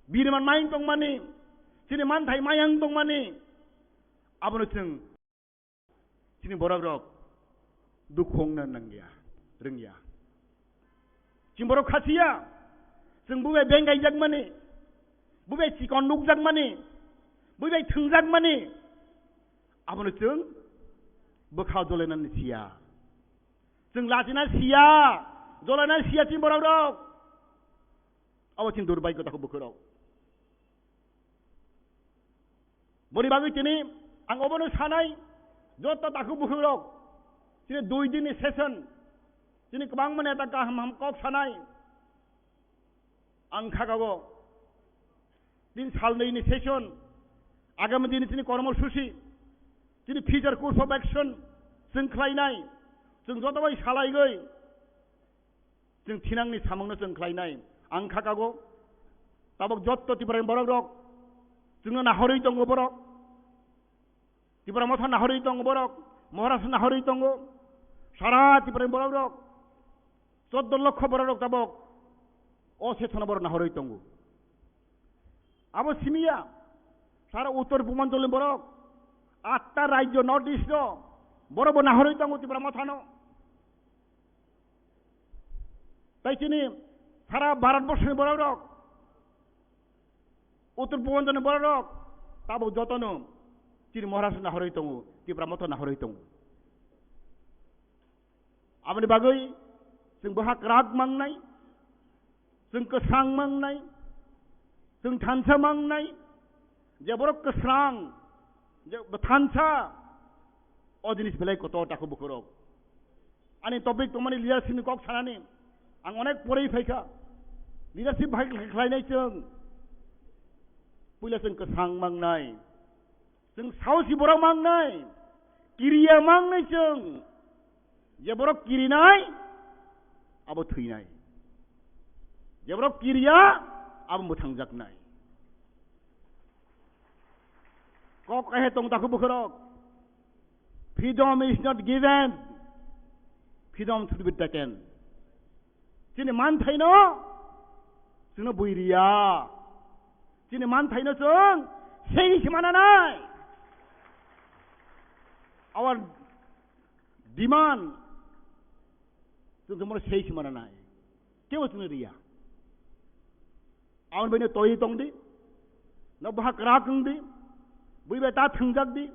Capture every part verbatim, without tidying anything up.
Bini man mayung tongmani, chini manthai mayung tongmani, abono chwng chini borok rok dukhu wngna nangya, rwngya. Chini borok khasiya, chwng bubai bengkaijakmani, bubai chikon nukjakmani, bubai thwngjakmani, abono chwng bwkha jolainani siya. Chwng lachina siya, jolaina siya chini borok rok. Abo chini durbhagyo takhuk bukhuk rok. Boni bagwi tini ang obono sanai, joto takhuk bukhuk rok, chini dui din ni session, chini kwbangma neta kaham ham kok sanai. Ang khakago tin salnwi ni session, agami din chini kormosuchi, chini future course of action chwng khlainai, chwng joto bai salaigwi chwng thinangni samungno chwng khlainai. Ang khakago tabok jotto Tiprani borok rok chwngno nahorwi tongo borok. Tipra Motha nahorwi tongo borok, Maharashtra nahorwi tongo, sara Tiprani borok rok, choddo lokho borok rok tabok o session borok nahorwi tongo. Abo simiya, sara Uttor Purbanchal ni borok, atta rajyo North East o borok bo nahorwi tongo Tipra Mothano. Tai chini sara Bharat borsoni borok rok, Uttor Purbanchal ni borok rok, tabok jotono chini Maharashtra nahorwi tongo, Tipra Motha nahorwi tongo. Aboni bagwi chwng boha kwrak mangnai, chwng kwsang mangnai, chwng thansa mangnai, je borok kwsang, je thansa, o jinis belai kotor takhuk bukhuk rok. Ani topic tongmani leadership ni kok sanani, ang onek porwi phaikha. Leadership bai khlainai chwng, puila chwng kwsang mangnai. Chwng saosi borok mangnai, kiriya mangnai chwng. Je borok kirinai, abo thwinai. Je borok kiriya, abo mwthangjaknai. Kok kahe tong takhuk bukhuk rok. Freedom is not given. Freedom should be taken. Chini manthaino chwngno bui riya. Chini manthaino chwng sei se mananai. Our demand chwng chwngno sei se mananai. Kebo chwngno riya. Aboni baino twi tong di, no boha kwrak wng di, bui bai ta thwngjak di,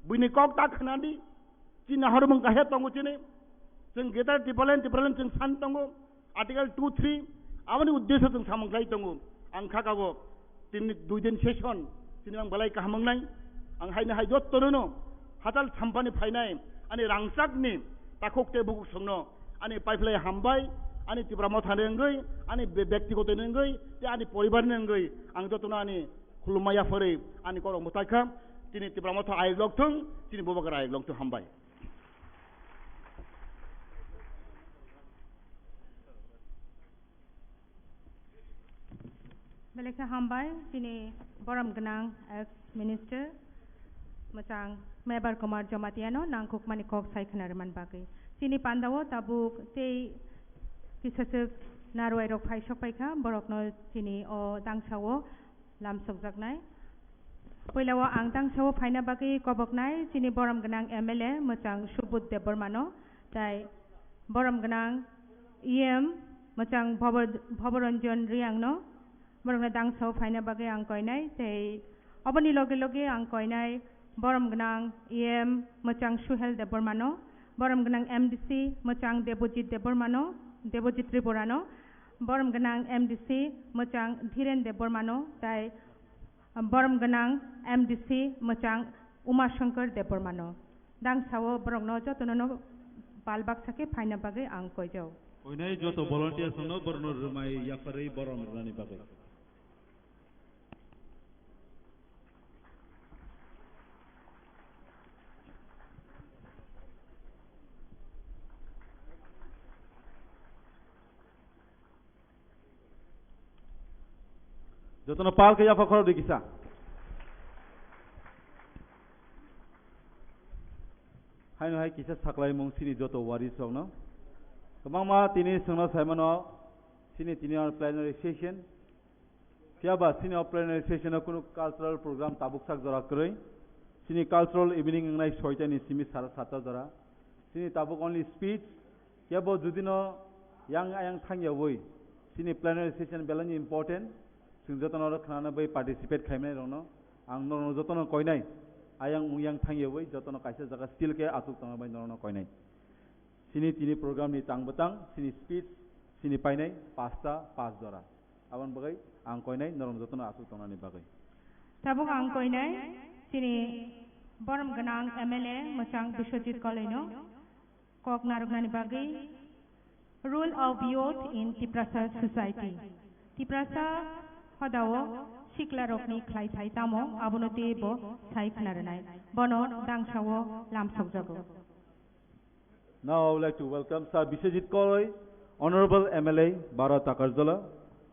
buini kok ta khna di, chini nahormung kahe tongo chini, chwng Greater Tipraland, Tipraland chwng san tongo, Article two three, aboni uddesyo chwng samung khlai tongo, ang kha kago, tini dui din session, chini ang belai kaham wngnai, ang haino hai jotto no, hachal sampani phainai, ani rangchakni takhuk tei bukhuk songno, ani paiphlai hambai, ani Tipra Mothani wngwi, ani be-, bektigoto ni wngwi, tei ani poribarni wngwi, ang jotono ani khulumma yapharwi, ani korok mwtai kha, chini Tipra Motha ayuk lok thung, chini Bubagra ayuk lok thung, hambai. Belai khe hambai, chini borom gwnang ex minister, mwchang Mebar Kumar Jamatia no nangkukmani kok sai khna rwmani bagwi. Chini pandao tabuk tei kisaswk narwai rok phai sok paikha, borok no chini o tangsao lamsokjaknai. Puila o ang tangsao phaina bagwi koboknai chini borom gwnang M L A mwchang Subudh Debbarma no, tai borom gwnang E M mwchang Bhobo-, Bhoboranjan Reang no, borokno tangsao phaina bagwi ang koinai, tei oboni loge loge ang koinai borom gwnang E M mwchang Suhel Debbarma no, borom gwnang M D C mwchang Debojit Debbarma no, Debojit Tripura no, borom gwnang M D C mwchang Dhiren Debbarma no, tai borom gwnang M D C mwchang Uma Shankar Debbarma no. Tangsao borokno jotono no bal baksa khe phaina bagwi ang koijao. Koinai joto volunteers no borokno rwmai yapharwi borom rwnani bagwi. Jotono pal khe yapha khorok di kisa. Haino hai kisa saklaimung chini joto waris rokno. Kwbangma tini chwngno saimano chini tini o plenary session. Phiya ba chini o plenary session o kunu cultural program tabuk sak jora kwrwi. Chini cultural evening wngnai soita ni simi sara satta jora. Chini tabuk only speech, kebo judino yang ayang thangyawi. Chini plenary session belai ni important. Chwng jotono oro khnana bai participate khaimani rokno ang norokno jotono koinai. Ayang mung yang thangyawi jotono kaisa jaga still khe achuk tongna bai norokno koinai. Chini tini program ni tang bwtang, chini speech, chini painai pasta pas jora. Aboni bagwi ang koinai norok jotono achuk tongnani bagwi. Tabuk ang koinai chini borom gwnang M L A mwchang Biswajit Koloino kok narwknani bagwi Role of Youth in Tiprasa Society. Tiprasa hodao siklarokni khlai thai tamo abono teibo sai khna rwnai. Bono dangsao lamsokjago. Now I would like to welcome Sir Biswajit Koloi, Honorable M L A, Bara Takarjala,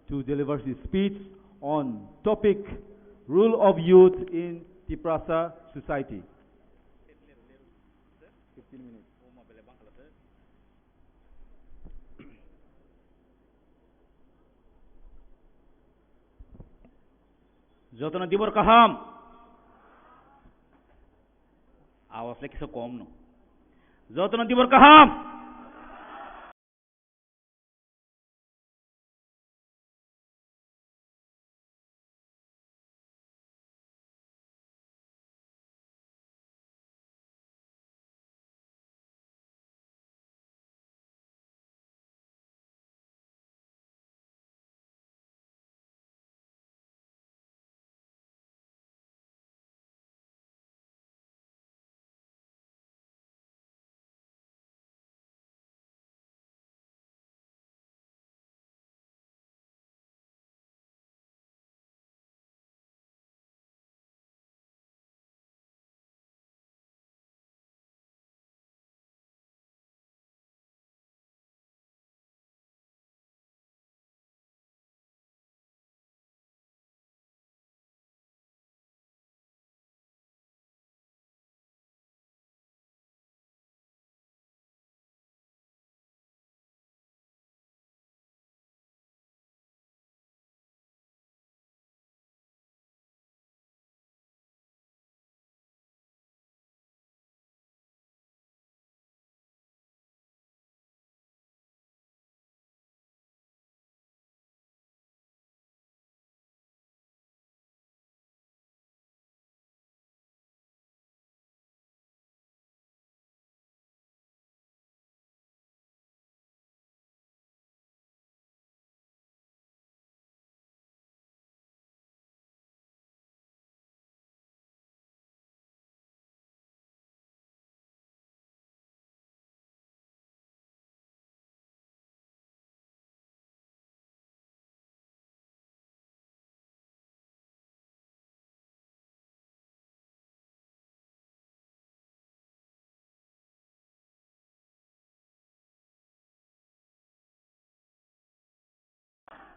to deliver his speech on topic Role of Youth in Tiprasa Society. Fifteen minutes. Jotono dibor kaham. Awas le kisa kom no. Jotono dibor kaham.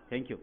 Thank you.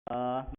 Ah,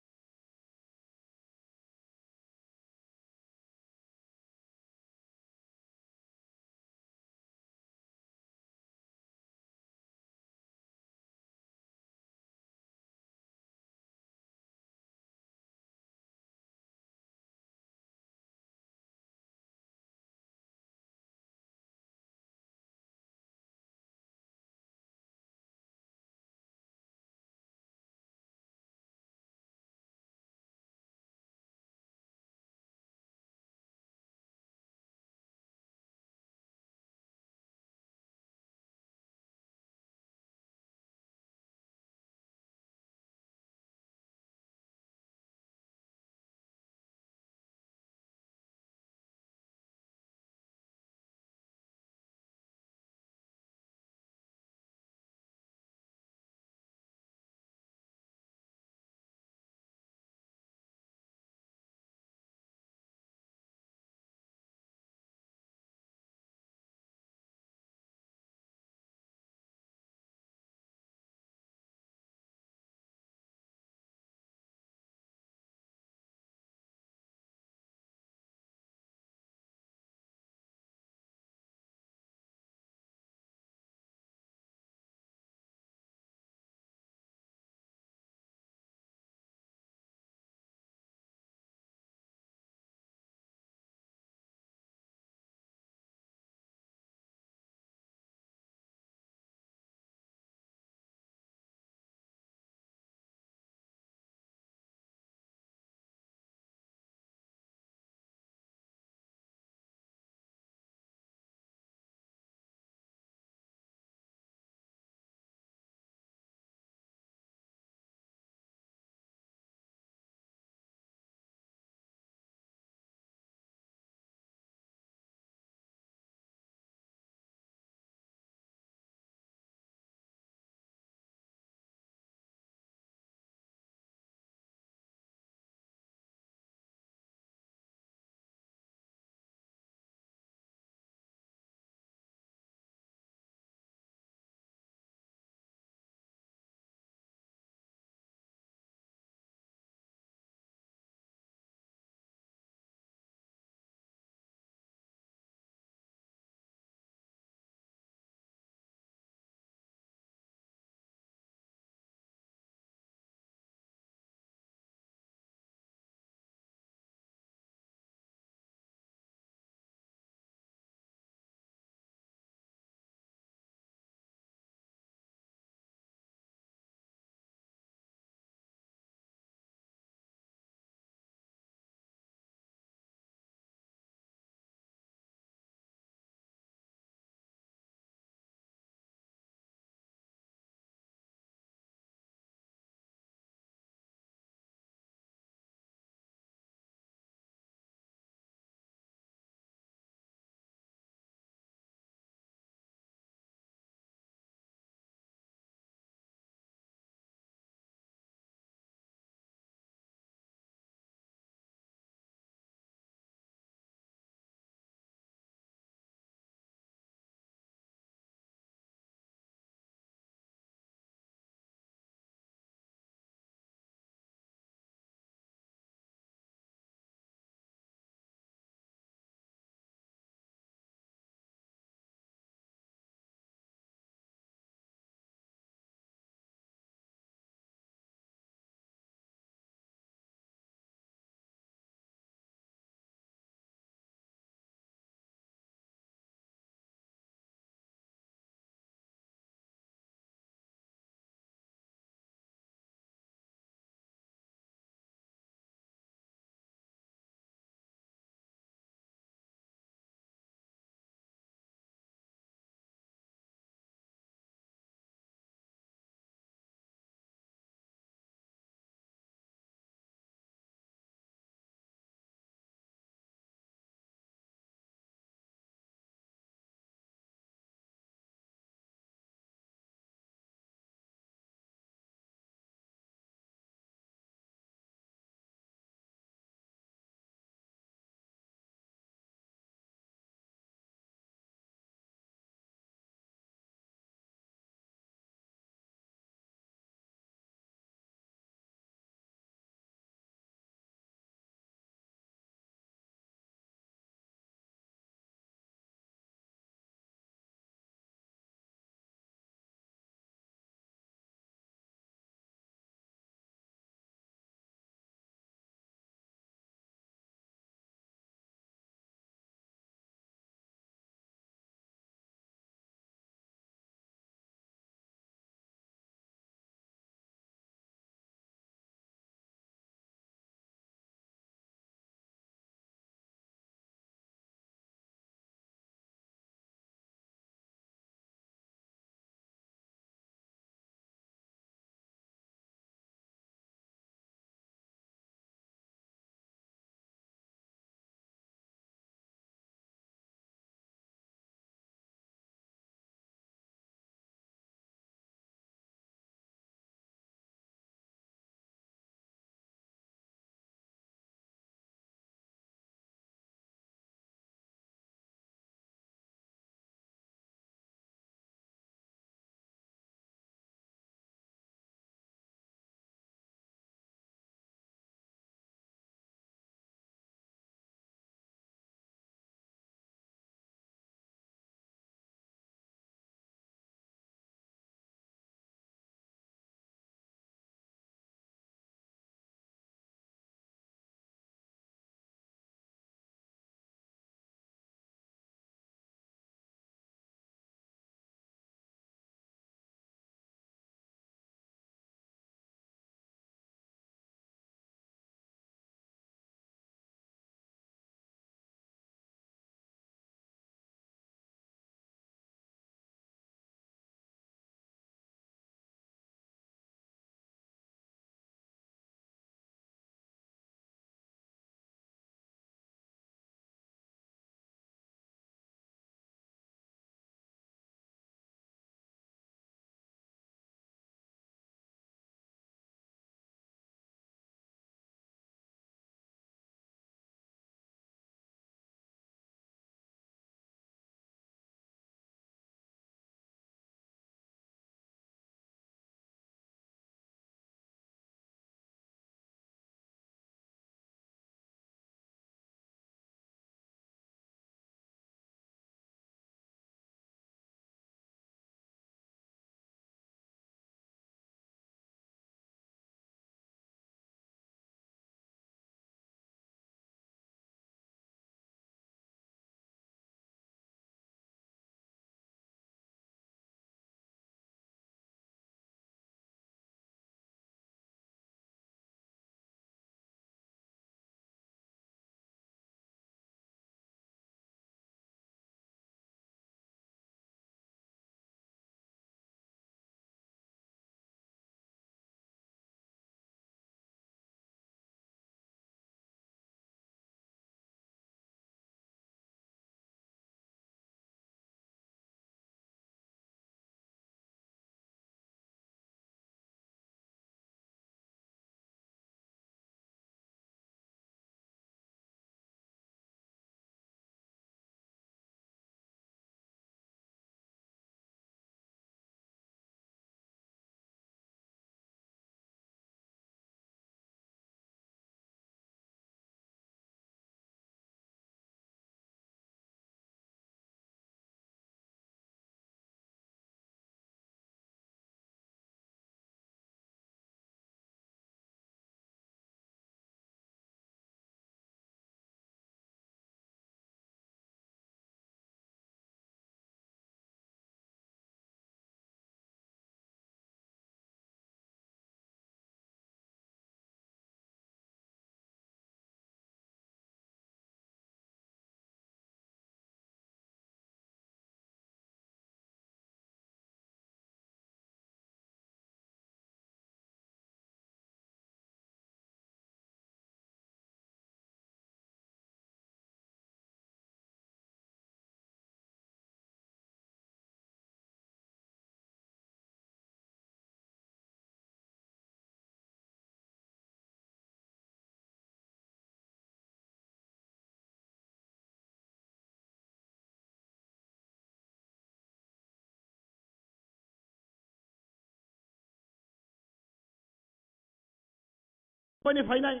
Bini phainai,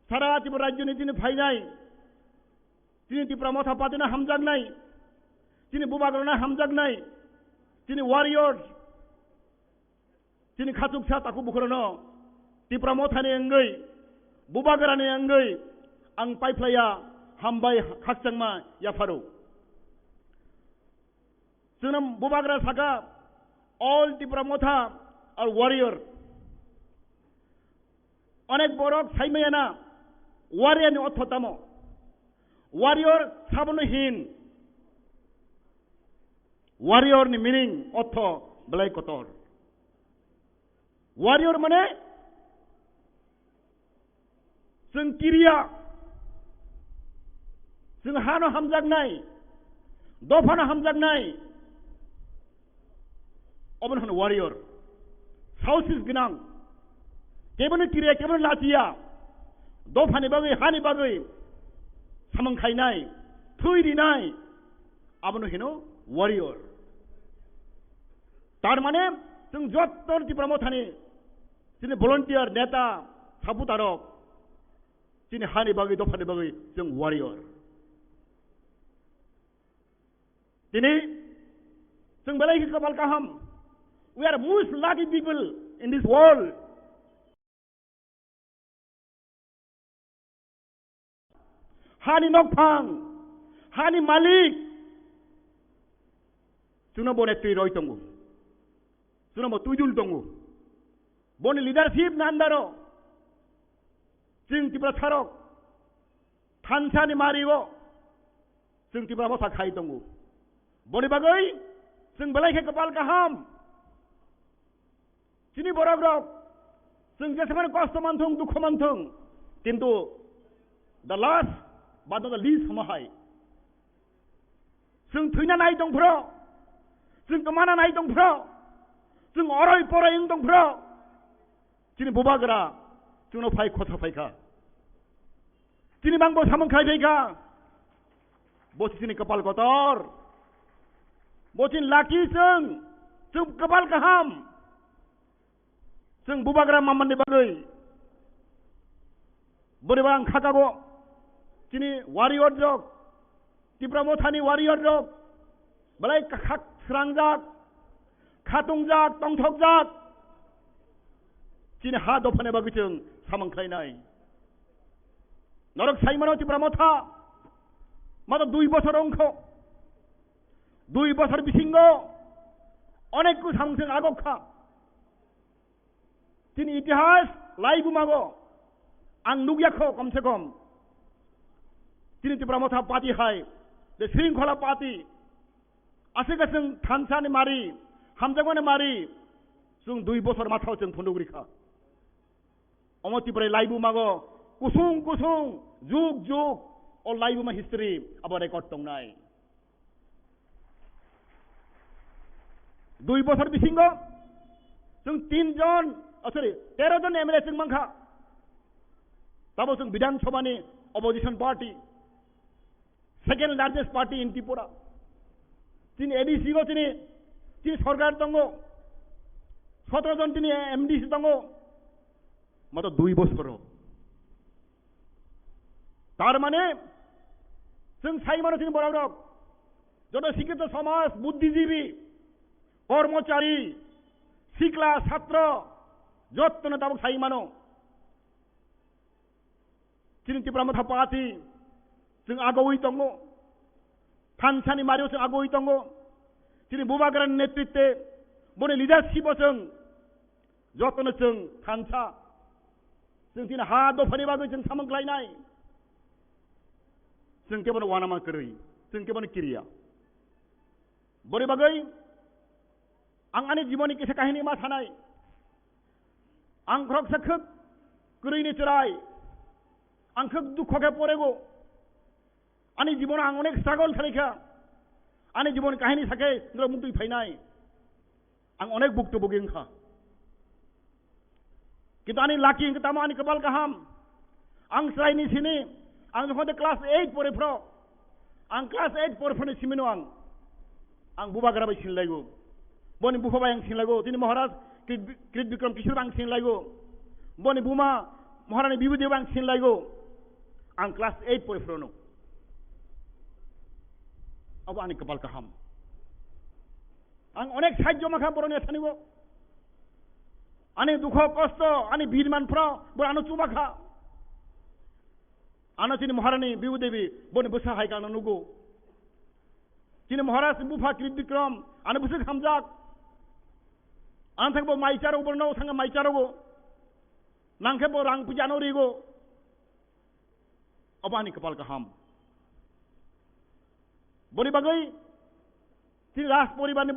sara Tripura rajyoni tini phainai, tini Tipra Motha Party no hamjaknai, tini Bubagra no hamjaknai, tini warrior, tini khachuksa takhuk bukhurano Tipra Motha ni wngwi, Bubagra ni wngwi ang paiphlaiya, hambai khakchangma yapharo. Chwngno Bubagra saka, "All Tipra Motha are warrior." Onek borok saimaya na, warrior ni ortho tamo? Warrior sabono hin? Warrior ni meaning, ortho belai kotor. Warrior mane chwng kiriya, chwng hano hamjaknai, dophano hamjaknai, obono hwno warrior. Saosis gwnang, kebono kiriya, kebono lachiya, dophani bagwi, hani bagwi samung khainai, thwi rinai, abono hino warrior. Tar mane, chwng jotto Tipra Mothani, chini volunteer, neta, supporterrok, chini hani bagwi, dophani bagwi chwng warrior. Tini chwng belai khe kapal kaham. We are most lucky people in this world. Hani nokphang, hani malik, chwngno bo netrwi roi tongo, chwngno bo twidul tongo. Boni leadership ni under o chwng Tiprasarok thansa ni mari o chwng Tipra Motha khai tongo. Boni bagwi chwng belai khe kapal kaham. Chini borok rok, chwng jesemani kosto manthung, dukho manthung, kintu the last but not the least, omo hai chwng thwina nai tongphro, chwng kwmana nai tongphro, chwng oroi poroi wng tongphro, chini Bubagra chwngno phai khotha phaikha. Chini bangbo samung khai phaikha. Bo si chini kapal kotor. Bo chini lucky chwng, chwng kapal kaham. Chwng Bubagra mamani bagwi boni bang khakago chini warrior rok, Tipra Mothani warrior rok belai khak srangjak, khatungjak, tongthokjak. Chini ha dophani bagwi chwng samung khlainai. Norok saimano Tipra Motha mato dui bosor wngkho. Dui bosor bisingo onek ku samung chwng agok kha. Chini itihas laibumago ang nukya kho, kom se kom. Chini Tipra Motha Party hai, the Shringkhola Party, aswk aswk thansa ni mari, hamjakmani mari, chwng dui bosor mathao chwng phunuk rikha. Omo Tipra laibumago kusung kusung, juk juk, o laibuma history abo record tongnai. Dui bosor bisingo chwng tin jon, oh, sorry, tero jon M L A chwng mankha. Tabo chwng Bidhan Sabha ni opposition party, second largest party in Tripura. Chini A D C go chini, chini sorkar tongo, sotro jon chini M D C tongo. Mato dui bosoro. Tar mane, chwng sai mano chini borok rok, joto sikkito somaj, buddhijibi, kormochari, sikla, satro, jottono tabuk sai mano. Chini Tipra Motha Party chwng agoi tongo, thansani mario chwng agoi tongo. Chini Bubagrani netritwe, boni leadership o chwng jotono chwng thansa. Chwng chini ha dophani bagwi chwng samung khlainai. Chwng kebono uanama kwrwi, chwng kebono kiriya. Boni bagwi ang ani jiboni kisa kahini ma sanai. Ang khoroksa khwk kwrwini chwrai. Ang khwk dukho khe porego. Ani jibono ang onek struggle khlaikha. Ani jibon kahini sakhe norok muktwi phainai. Ang onek buktu bugi wngkha. Kintu ani lucky hwnkhe tamo ani kapal kaham. Ang chwraini sini, ang jokhon de class eight pore phro, ang class eight pore phro ni simino ang, ang Bubagra bai sinlaigo. Boni bupha bai ang sinlaigo. Tini Maharaj Krit, Krit Bikram Kishore bai ang sinlaigo. Boni buma Maharani bibudi ang sinlaigo. Ang class eight pori phrono. Abo ani kapal kaham. Ang onek sajjo makha boroni thanigo. Ani dukho kosto, ani birman phro, bor ano chubakha. Ano chini Maharani Bibu Devi, boni bwsa hai kangno nugo. Chini Maharaj bupha Kirit Bikram, ano bwswk hamjak. Ano thangbo mai charo, borno thangka mai charogo. Nangkhe bo rang puja no rigo. Obo ani kapal kaham. Boni bagwi chini Raj poribarni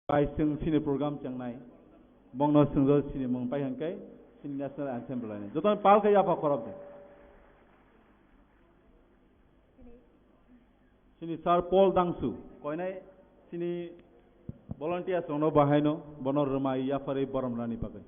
Bai chwng chini program chengnai, bongno swngjo chini mung pai hwnkhe chini national anthem rwlainai. Jotono pal khe yapha khorok di. Chini Sir Paul Dangsu, koinai chini volunteers rokno bahaino bono rwmai yapharwi borom rani bagwi.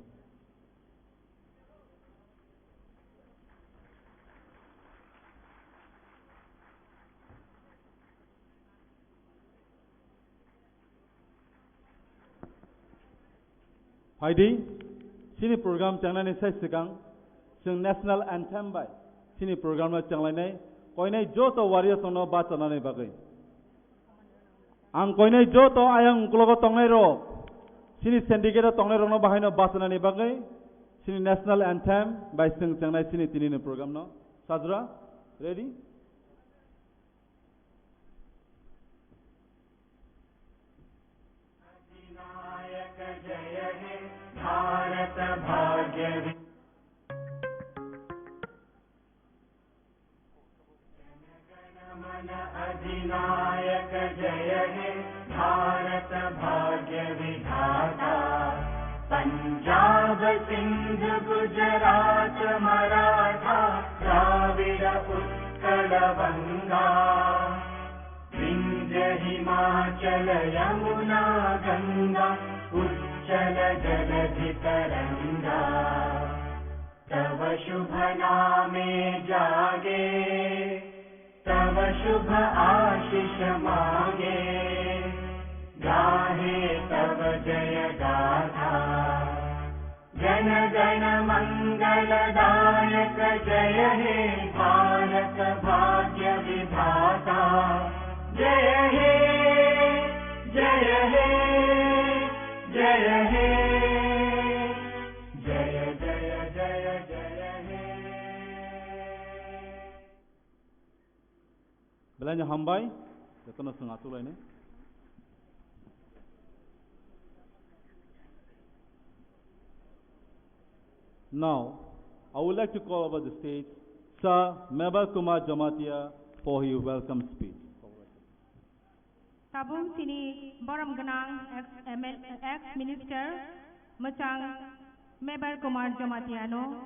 Phaidi, chini program changnani sai swkang, chwng national anthem bai chini program no changlainai, koinai joto warriors rokno bachanani bagwi. Ang koinai joto ayang uklogo tongnai rok, chini syndicate o tongnai rokno bahaino bachanani bagwi, chini national anthem bai chwng changnai chini tini ni program no. Sajra, ready? अधिनायक जय हे भारत भाग्य विधाता। पंजाब सिंध गुजरात मराठा द्राविड़ उत्कल बंगा। विंध्य हिमाचल यमुना गंगा उच्छल जलधि तरंगा। तव शुभ नामे जागे, तव शुभ आशीष मागे, गाहे तव जय गाथा। जन गण मंगल दायक जय हे भारत भाग्य विधाता। जय हे, जय हे, जय हे। जय जय जय जय हे। Belai no hambai, jotono chwng achuk lainai. Now, I would like to call over the stage Sir Mebar Kumar Jamatia for his welcome speech. Tabuk chini borom gwnang ex M L A, ex minister mwchang Mebar Kumar Jamatia no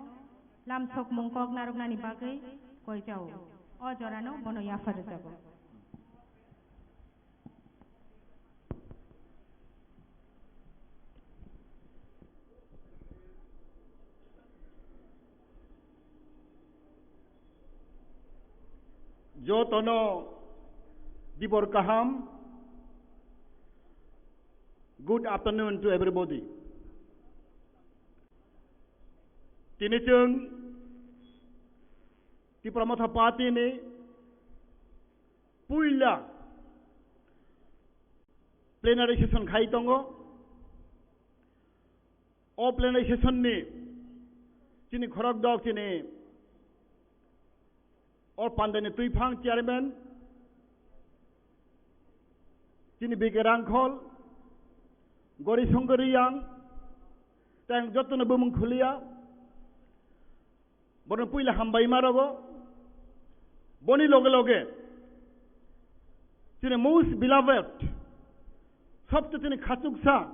lamsokmung kok narwknani bagwi koi chao. O jorano bono yaphar rwjago. Jotono dibor kaham. Good afternoon to everybody. Tini chwng Tipra Motha Party ni puila plenary session khai tongo. O plenary session ni chini khorok dok chini o pandani twiphang chairman, chini B K Rangkhol, Gori Songkor Riyang, tei ang jotono bumung khuliya. Bono puila hambai ma rogo. Boni loge loge chini most beloved, sobse chini khachuksa,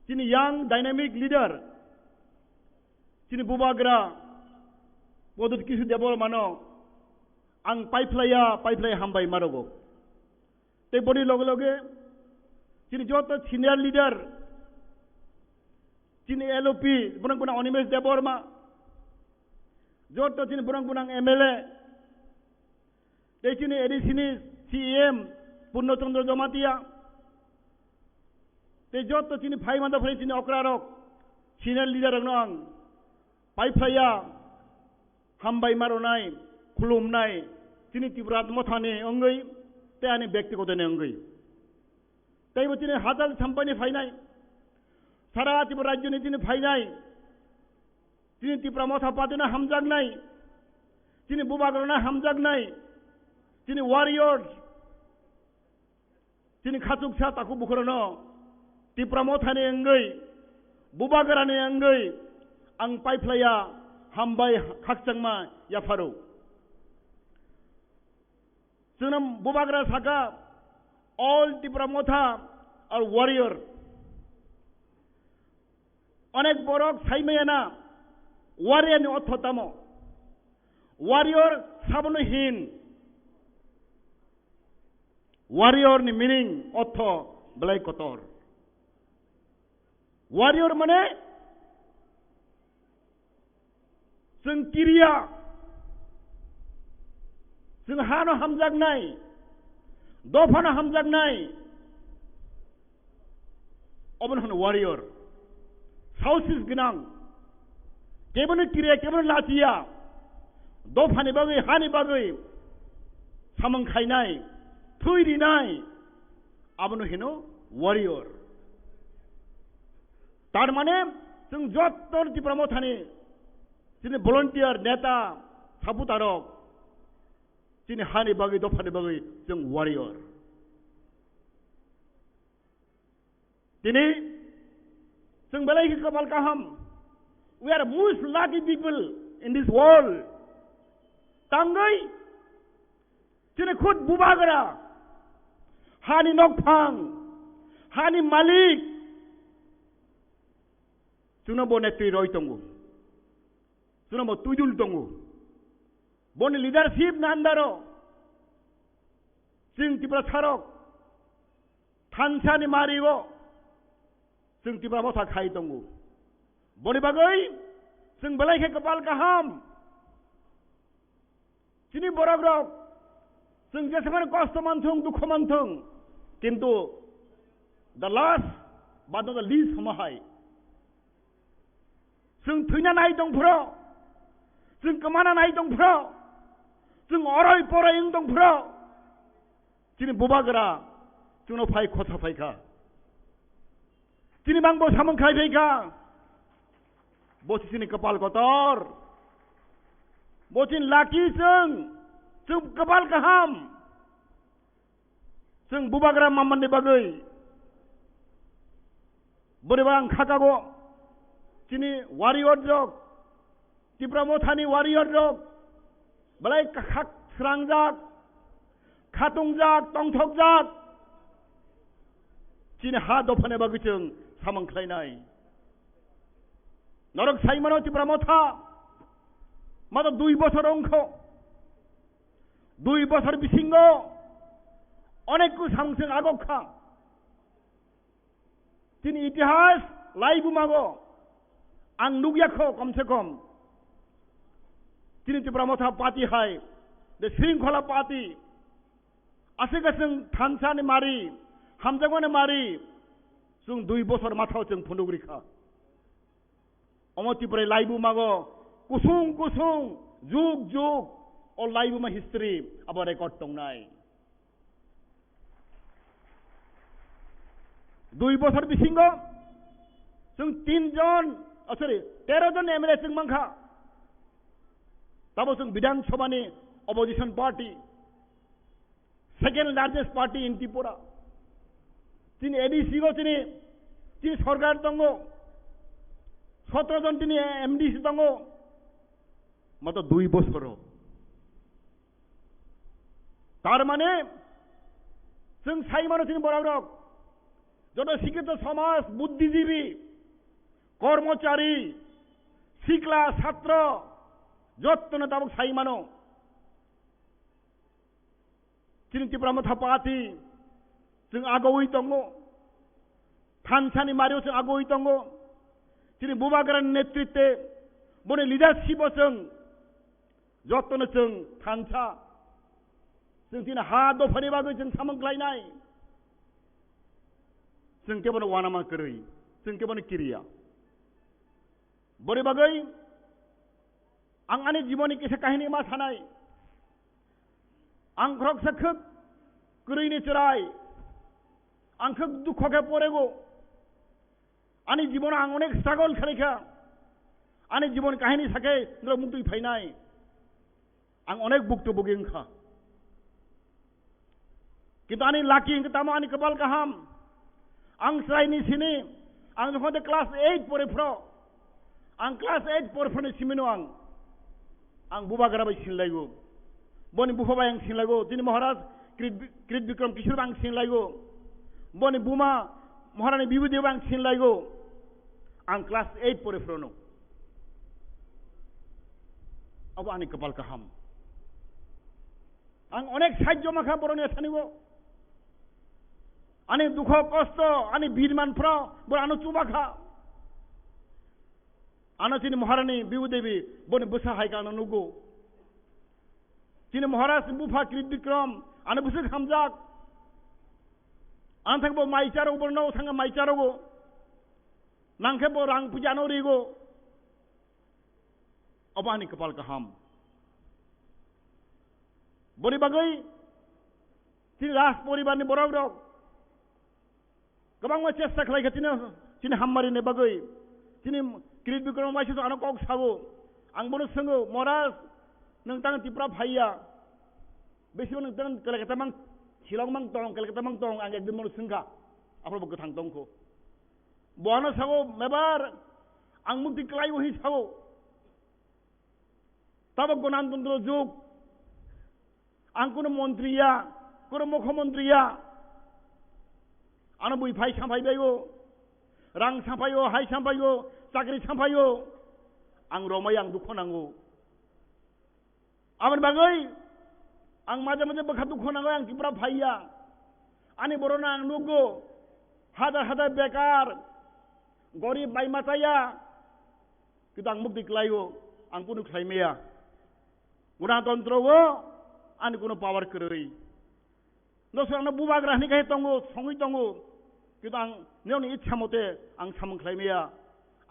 chini young dynamic leader, chini bubagra Pradyut Kishore Debbarmano ang paiphlaiya, paiphlaiya hambai ma rwgo. Tei boni loge loge chini joto senior leader, chini L O P, borok bwnang Animesh Debbarma, joto chini borok bwnang M L A, tei chini A D C ni C E M Purno Chandra Jamatia, tei joto chini phaima dophani chini okrarok, senior leader rokno ang paiphlaiya hambai ma rwnai, khulumnai, chini Tipra Mothani wngwi tei ani bektigotoni wngwi. Teibo chini hajal sampani phainai, sara Tripura rajyoni chini phainai, chini Tipra Motha Partyno hamjaknai, chini bubagrano hamjaknai, chini warriors, chini khachuksa takhuk bukhurano Tipra Mothani wngwi, bubagrani wngwi ang paiphlaiya hambai khakchangma yapharo. Chwngno bubagra saka, "All Tipra Motha are warrior." Onek borok saimaya na, warrior ni ortho tamo? Warrior sabono hin? Warrior ni meaning, ortho belai kotor. Warrior mane chwng kiriya, chwng hano hamjaknai, dophano hamjaknai, obono hwno warrior. Saosis gwnang, kebono kiriya, kebono lachiya, dophani bagwi, hani bagwi samung khainai, thwi rinai, abono hino warrior. Tar mane, chwng jotto Tipra Mothani, chini volunteer, neta, supporter rok, chini hani bagwi, dophani bagwi chwng warrior. Tini chwng belai khe kapal kaham. We are most lucky people in this world. Tangwi chini khud bubagra, hani nokphang, hani malik, chwngno bo netwi roi tongo, chwngno bo twidul tongo. Boni leadership ni under o chwng Tiprasarok thansa ni mari o chwng Tipra Motha khai tongo. Boni bagwi chwng belai khe kapal kaham. Chini borok rok, chwng jesemani kosto manthung, dukho manthung, kintu the last but not the least, hamo hai, chwng thwina nai tong phro, chwng kwmana nai tong phro, chwng oroi poroi wng tong phro, chini bubagra chwngno phai khosa phai kha. Chini bangbo samung khai phai kha. Bo si chini kapal kotor. Bo chini lucky chwng. Chwng kapal kaham. Chwng bubagra mamani bagwi. Bwrwi ba ang khakago. Chini warrior rok. Tipra Mothani warrior rok belai khak srangjak, khatungjak, tongthokjak. Chini ha dophani bagwi chwng samung khlainai. Norok saimano Tipra Motha, mato dui bosor wngkho. Dui bosor bisingo onek ku samung chwng agok kha. Chini itihas laibumago ang nukya kho, kom se kom. Chini Tipra Motha party hai, the Shringkhola party, aswk aswk thansa ni mari, hamjakmani mari, chwng dui bosor mathao chwng phunuk rikha. Omo Tripura laibumago kusung kusung, jug jug, o laibuma history abo record tongnai. Dui bosor bisingo chwng tin jon, oh, sorry, tero jon M L A chwng mankha. Tabo chwng Bidhan Sabha ni opposition party, second largest party in Tripura. Chini A D C go chini, chini sorkar tongo, sotro jon chini M D C tongo, mato dui bosoro. Tar mane, chwng sai mano chini borok rok, joto sikkito somaj, buddhijibi, kormochari, Sikla, satro, jottono tabuk sai mano. Chini Tipra Motha Party chwng agowi tongo. Thansani mario chwng agowi tongo. Chini Bubagrani netritwe, boni leadership-o chwng jottono chwng thansa. Chwng chini ha dophani bagwi chwng samung khlainai. Chwng kebono uanama kwrwi, chwng kebono kiriya. Boni bagwi ang ani jiboni kisa kahini ma sanai. Ang khoroksa khwk kwrwini chwrai. Ang khwk dukho khe porego. Ani jibono ang onek struggle khlaikha. Ani jibon kahini sakhe norok muktwi phainai. Ang onek bukto bugi wngkha. Kintu ani lucky hwnkhe tamo ani kwpal kaham. Ang chwraini sini, ang jokhon de class eight pore phro, ang class eight pore phro ni simino ang, ang Bubagra bai sinlaigo. Boni bupha bai ang sinlaigo. Chini Maharaj Krit, Krit Bikram Kishore bai ang sinlaigo. Boni buma Maharani Bibhuti bai ang sinlaigo. Ang class eight pore phrono. Abo ani kwpal kaham. Ang onek sahajyo mankha boroni asanigo. Ani dukho kosto, ani birman phro, bor ano chuba kha. Ano chini Maharani Bibu Devi, boni bwsa hai kha ano nugo. Chini Maharaj bupha Krit Bikram, ano bwswk hamjak. Ano thang bo mai charogo, borno thangkha mai charogo. Nangkhe bo rang puja ano rigo. Obo ani kwpal kaham. Boni bagwi chini Raj poribarni borok rok kwbangma chesta khlai kha chini, chini hammarini bagwi. Chini Krit Bikram waisa ano kok sago. Ang bono swngo, "Maharaj, nwng tang Tipra phaiya? Bisi nwng tang Kolkata mang, Shillong mang tong, Kolkata mang tong?" Ang ekdin bono swngkha. Aphuru bo kwthang tongkho. Bo ano sago, "Mebar, ang mukti klaiwi," hwnwi sago. Tabok Ganatantro jug. Ang kuno montri ya, kuno mukhyamantri ya. Ano bui phai samphai baigo, rang samphaigo, hai samphaigo, chakri samphaigo. Ang romai, ang dukho nango. Aboni bagwi ang maje maje bwkha dukho nango, ang Tripura phaiya. Ani borokno ang nukgo, hajar hajar bekar, gorib bai machaya, kintu ang mukti klaio, ang kunu khlai maya. Ganatantro o ani kunu power kwrwi. Nosrangno bubagra hwnwi khe tongo, songwi tongo. Kintu ang nini ichha mote ang samung khlai maya.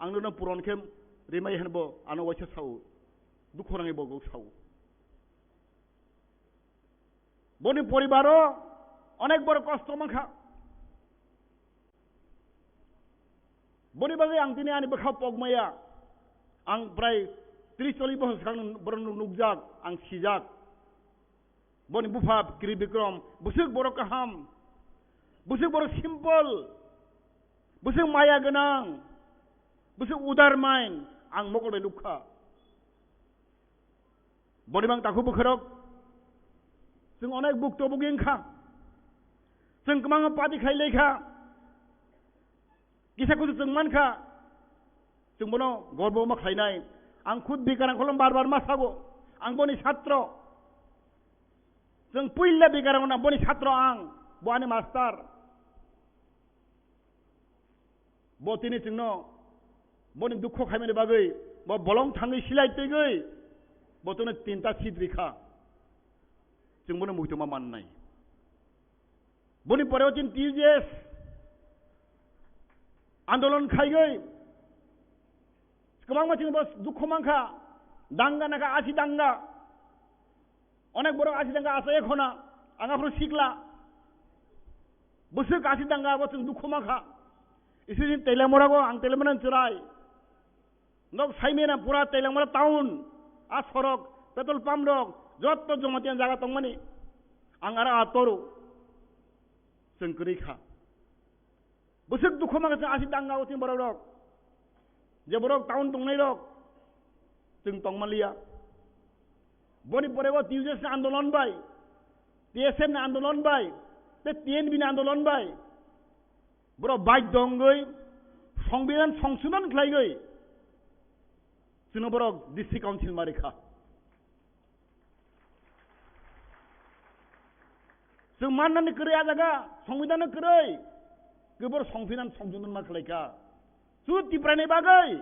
Ang nono puron khe rimai hwnbo ano waisa sao. Dukho nangwi bo sao. Boni poribaro onek bor kosto mankha. Boni bagwi ang tini ani bwkha pokmaya. Ang prai tris chollish bosor swkang borokno nukjak, ang sijak. Boni bupha Kri Bikram, bwswk borok kaham, bwswk borok simple, bwswk maya gwnang, bwswk udar mind, ang mokol bai nukha. Boni mang takhuk bwkhorok, chwng onek bukto bugi wngkha, chwng kwbangma party khlai laikha, kisa kusu chwng mankha, chwng bono gorbo ma khlainai. Ang khud Bikaram Kholom bar bar ma sago, ang boni satro. Chwng puila Bikaram na boni satro ang, bo ani master. Bo tini chwngno boni dukho khaimani bagwi, bo bolong thangwi silai twigwi, bo tono tinta seat rikha. Chwng bono muitoma mannai. Boni pore o chini T U J S andolon khaigwi kwbangma chini bo dukho mankha, danga nakha, asi danga. Onek borok asi danga achai khona, ang aphuru sikla. Bwswk asi danga bo chwng dukho mankha. Isi din Teliamura go ang Teliamura chwrai. Nok saimena pura Teliamura town, a sorok, petrol pump rok, jotto Jamatia jaga tongmani. Ang aro a toru. Chwng kwrwi kha. Bwswk dukho mankha chwng asi danga o chini borok rok. Je borok town tongnai rok, chwng tongmaliya. Boni pore o T U J S ni andolon bai, T S F ni andolon bai, tei T N V ni andolon bai. Borok baidho wngwi Songbidan songsodon khlaigwi Chwngno borok district council ma rikha. Chwng mannani kwrwi a jaga, songbidanno kwrwi. Kwbor songphinan songchondon ma khlaikha. Su Tiprani bagwi.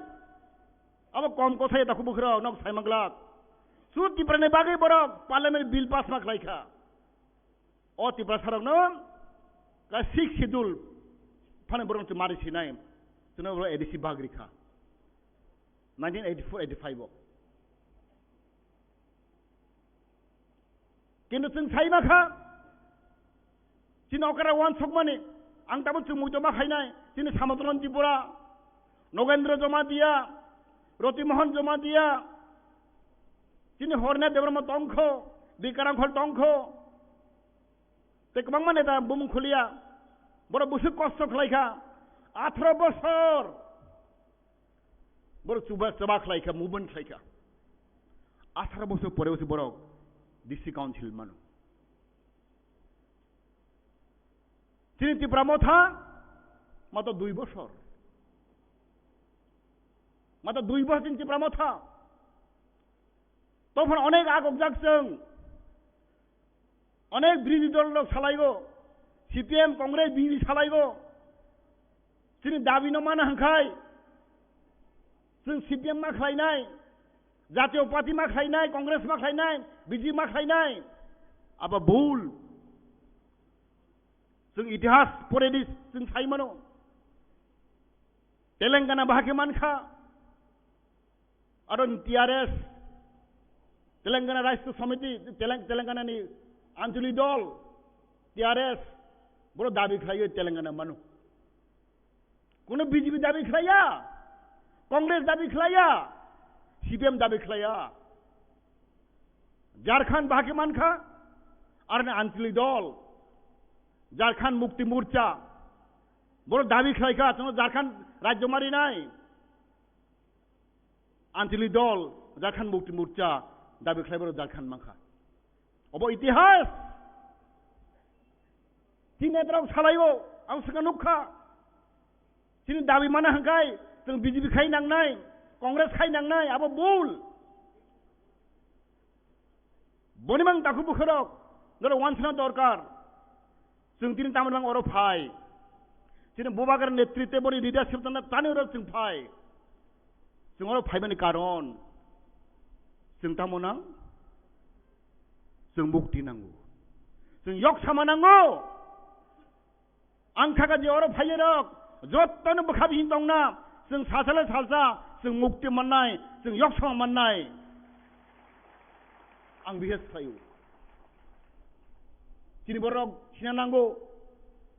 Abo kom kosai takhuk bwkhwrok nok sai manglak. Su Tiprani bagwi borok parliament bill pass ma khlaikha. O Tiprasarokno ka sixth schedule phani borok chwng mari sinai. Chwngno borok A D C bag rikha. Nineteen eighty-four eighty-five o. Kintu chwng sai ma kha, chini okra wansokmani, ang tabuk chwng muitu ma khainai, chini Samodron Tripura, Nogendra Jamatia, Roti Mohan Jamatia, chini Horna Debbarma tongkho, Bikarang Khol tongkho, tei kwbangma neta bumung khuliya, borok bwswk kosto khlaikha, atharo bosor. Borok chuba, chuba khlaikha, movement khlaikha. Atharo bosor pore se borok district council mano. Chini Tipra Motha mato dui bosor. Mato dui bosor chini Tipra Motha. Tophon onek agokjak chwng. Onek birodhi dol rok salaigo, C P M, Congress, B J P salaigo. Chini dabi no mana hwnkhe chwng C P M ma khlainai, Jatiyo Party ma khlainai, Congress ma khlainai, B J P ma khlainai. Abo bul. Chwng itihas poredi chwng sai mano. Telangana bahai khe mankha. Aro T R S, Telangana Rashtra Samiti, Telang-, Telangana ni Anchalik Dol, T R S, boro dabi khlaiwi Telangana mano. Kuno B J P dabi khlaiya, Congress dabi khlaiya, C P M dabi khlaiya. Jharkhand bahai khe mankha, aro ni Anchalik Dol, Jharkhand Mukti Morcha, boro dabi khlaikha, chwngno Jharkhand rajyo marinai. Anchalik Dol, Jharkhand Mukti Morcha, dabi khlai borok Jharkhand mankha. Obo itihas. Chini netarok salaio, ang swkang nukha. Chini dabi mana hwnkhe, chwng B J P khai nangnai, Congress khai nangnai, abo bul. Boni mang takhuk bwkhwrok, norok wansana dorkar. Chwng tini tamoni mang oro phai. Chini Bubagra netritwe boni leadership tangna tani oro chwng phai. Chwng oro phaimani karon. Chwng tamo nang? Chwng mukti nango. Chwng yoksama nango. Ang kha kha je oro phaiyarok, jottoni bwkha bising tongna, chwng salsa le salsa, chwng mukti mannai, chwng yoksama mannai. Ang bihas khlaio. Chini borok sina nango.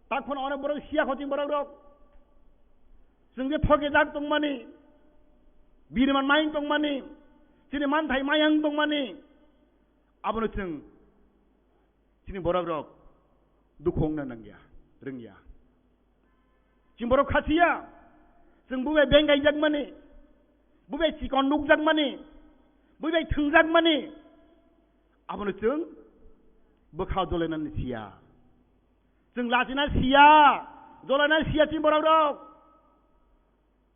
Tak phano onek borok siya kho chini borok rok. Chwng je thoke jak tongmani, biriman main tongmani, chini manthai mayang tongmani, abono chwng Chini borok rok dukhu wngna nangya, rwngya. Chini borok khasiya, chwng bubai beng kaijakmani, bubai chikon nukjakmani, bubai thwngjakmani, abono chwng bwkha jolainani siya. Chwng lachina siya, jolaina siya chini borok rok.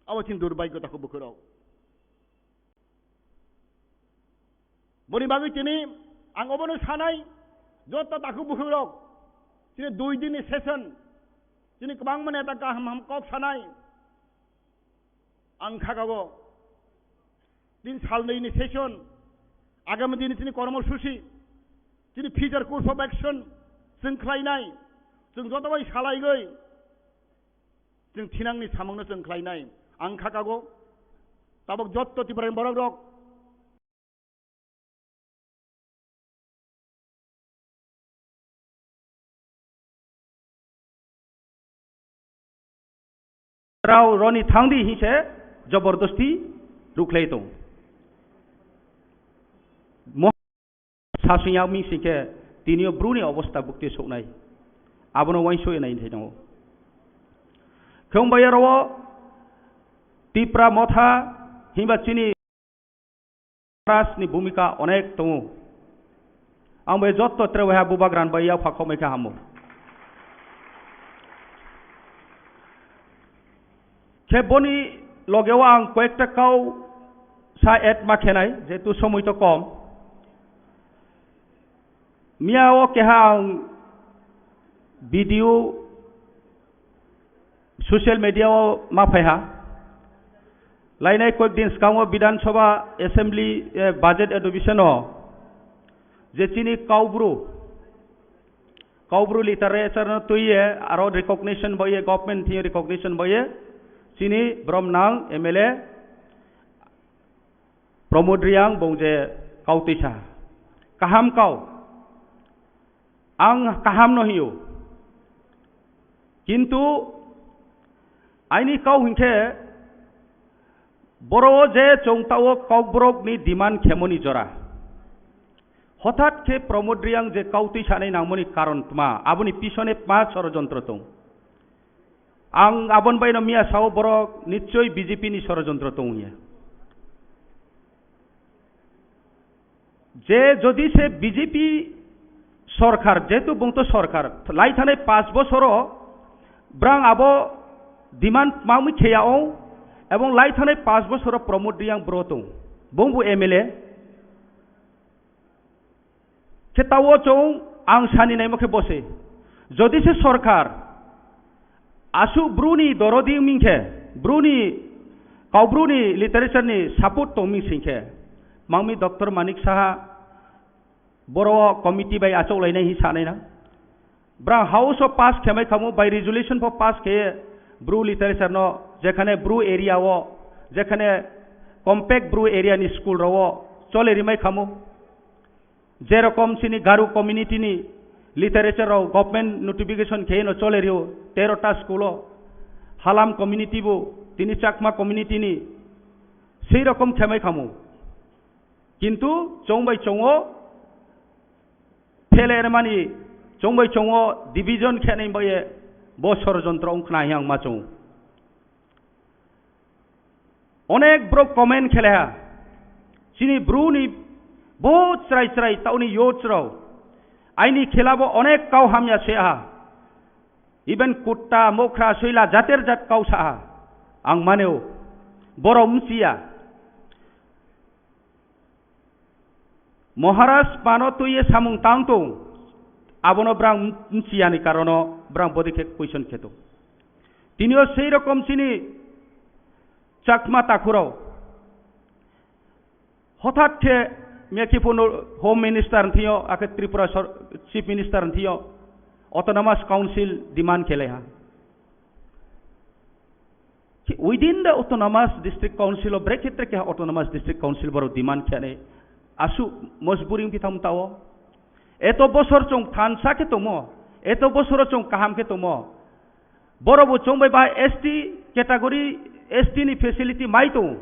Abo chini durbhagyo takhuk bwkhwrok. Boni bagwi tini ang obono sanai, joto takhuk bwkhwrok, chini dui dinni session, chini kwbangma neta kaham ham kok sanai. Ang kha kha o tin sal nwi ni session, agami dini chini kormosuchi, chini future course of action chwng khlainai, chwng joto bai salaigwi chwng thinangni samungno chwng khlainai. Ang kha kha o tabok joto Tiprani borok rok Rao roni thangdi hinse jobordosti rukhlai tong. Mo-, sasung yakmi singke tinio bruni obosta bukti soknai. Abono wainso enai thai tongo. Khwng bai aro Tipra Motha himba chini Maharaj ni bhumika onek tongo. Ang bai jotto tre waiha bubagra ni bai yapha khokmai kha hamo. Khe boni logeo ang koyekta kau sa add ma khenai, jehetu somoi to kom. Miya o keha ang video social media o ma phaiha. Lainai koyek din swkango Bidhan Sabha Assembly, eh, budget adoption o je chini Kaubru, Kaubru literature no twiye aro recognition boye, government thing recognition boye, chini brom nang M L A Pramod Reang bong je kau tisa. Kaham kau. Ang kaham no hiyo. Kintu aini kau hinkhe boro je chong tao Kokborok ni demand khemoni jora. Hothat khe Pramod Reang je kau tisa nai nangmoni karon tma, aboni pisone tma sorojontro tong. Ang abon baino miya sao borok nichoi B J P ni sorojontro tong ya. Je jodi se B J P sorkar, jehetu bung to sorkar, lai thanai panch bosoro brang abo demand mamui kheya o, ebong lai thanai panch bosoro Pramod Reang bro tong, bung bu M L A. Khe tao chong ang sani naimo khe bose. Jodi se sorkar asuk bruni dorodi wngming khe, bruni, Kaubru ni literature ni support tongming sing khe, mangmi Doctor Manik Saha boro committee bai achok lainai hi sanai na. Brang house o pass khemai khamu, by resolution pho pass khe Bru literature no, jekhane Bru area o, jekhane compact Bru area ni school rao chole rimai khamu. Jerokom chini Garu community ni literature rao government notification kheyeno chole rio, tero ta school o, Halam community bo, tini Chakma community ni, sei rokom khemai khamu. Kintu chong bai chongo phele rwmani, chong bai chongo division khenai bai bo sorojontro wngkhna hi ang ma chong. Onek borok comment kheleha. Chini Bru ni bo chwrai chwrai tauni youths rao. Aini khela bo onek kau hamya se aha. Even kutta, mokhra, soila, jater jat kau sa aha. Ang maneo. Borok mchiya. Maharaj pano twiye samung tang tong. Abono brang mchiyani karono brang bodi khe question kheto. Tinio sei rokom chini Chakma takhurao. Hothat khe mekhe phano Home Minister thio, akhe Tripura sor-, Chief Minister thio, Autonomous Council demand khelai ha. Within the Autonomous District Council o brekhe trekhe Autonomous District Council borok demand khe ani asu mojburi wngphi thang tao. Eto bosor chong thansa khe tomo, eto bosoro chong kaham khe tomo. Boro bo chong bai ba S T category, S T ni facility mai tong.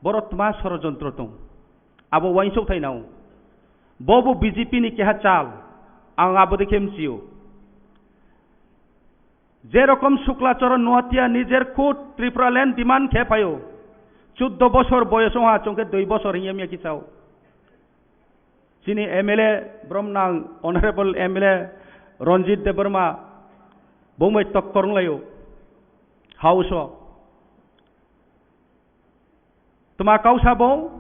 Boro tma sorojontro tong. Abo uaingsok thai nao. Bo bo B J P ni keha chal. Ang abo de khe mchio. Je rokom Shukla Charan Noatia nijer khud Tripura land demand khe phaio. Chuddo bosor boyos wngha chong khe dui bosor hinya miya kichao. Chini M L A brom nang Honorable M L A Ranjit Debbarma bongbai tokkor wnglaio House o. Tma kau sabo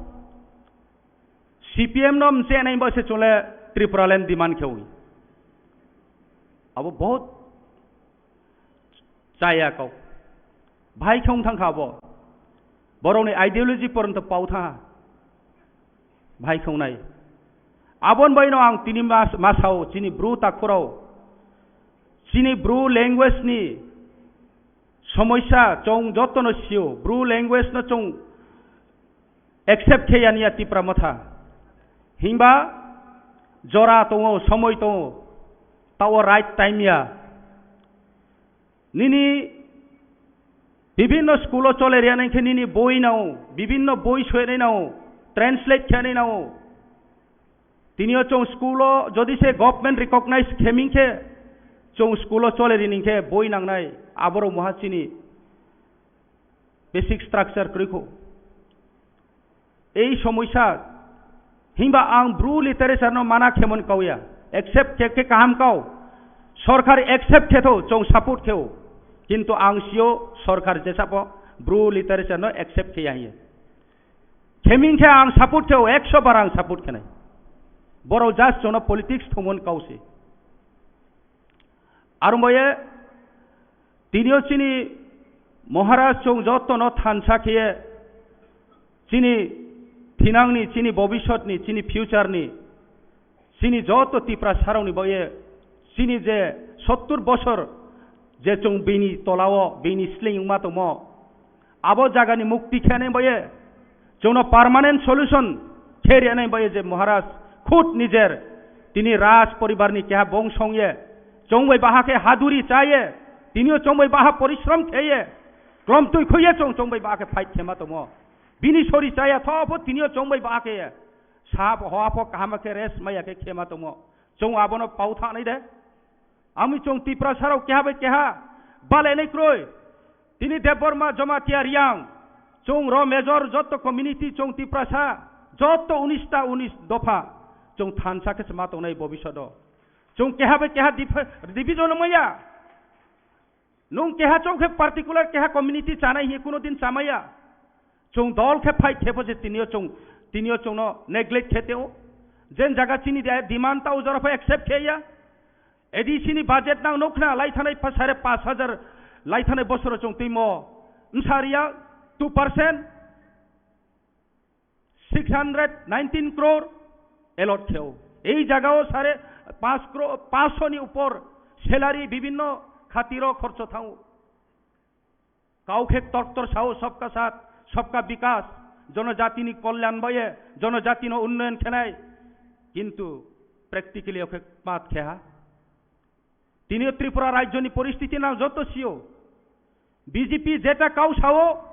C P M no mchenai bo se chole Tripura land demand khewi. Abo bahut chaya kau. Bhai khong thang kha bo. Borok ni ideology poronto pau tha. Bhai khong nai. Abon bai no ang tini mas-, masao chini Bru takhurao. Chini Bru language ni somosya chong joto no sio. Bru language no chong accept khe ya niya Tipra Motha. Himba jora tongo, somoi tongo. Tao right time ya. Nini bibinno school o chole riya nai khe nini boi nao, bibinno boi soinai nao, translate khe nai nao. Tinio chong school o jodi se government recognize kheming khe chong school o chole rini khe boi nangnai aborok moha chini basic structure kwrwi kho. Ei somosya himba ang Bru literature no mana khemon kauya, accept khe khe kaham kau, sorkar accept khe tho chong support kheo, kintu ang sio sorkar jesabo Bru literature no accept khe ya hiye. Kheming khe ang support khe, ekso bar ang support khenai. Borok just jono politics thumon kausi. Arumbaye tinio chini Maharaj chong joto no thansa khiye chini thinangni, chini bobisotni, chini future ni, chini joto Tiprasarokni baye chini je sottur bosor je chong bini tolao, bini sling wngma tongmo, abo jagani mukti khenai baye chongno permanent solution khe rwnai baye je Maharaj khud nijer tini Raj poribarni keha bongso wngye chongbai baha khe haduri chaye, tinio chongbai baha porishrom kheye, klomtwi khuye chong chongbai baha khe fight khema tongmo. Bini sori chaya thopho tinio chongbai baha khe sap hoa pho kaham khe rest maya khe khema tongmo. Chong abono pau thanai de. Ami chong Tiprasarok keha bai keha balenai kroi. Tini Debbarma, Jamatia, Riang, chong ro major joto community chong Tiprasa, joto unis ta unis dopha chong thansa khe se ma tongnai bobishodo. Chong keha bai keha dif-, division maya. Nung keha chong khe particular keha community chanai hi kuno din chamaya. Chong dol khe fight khe bo se tinio chong, tinio chongno neglect khe teo. Jen jaga chini de-, demand ta o jora pho accept khe ya. A D C ni budget nang nukna lai thanai pa sare pash hajar lai thanai bosoro chong timo. Msariya two percent, six hundred nineteen crore allot kheo. Ei jagao sare pash crore, pash ni upor salary bibinno khatiro khorcho thango. Kau khe tor tor sao, sabka saath, sabka bikas, jonojatini kolyan baye, jonojatino unnoyon khenai. Kintu practically okhe pat kheha. Tinio Tripura rajyoni poristiti nang joto sio. B J P jeta kau sao,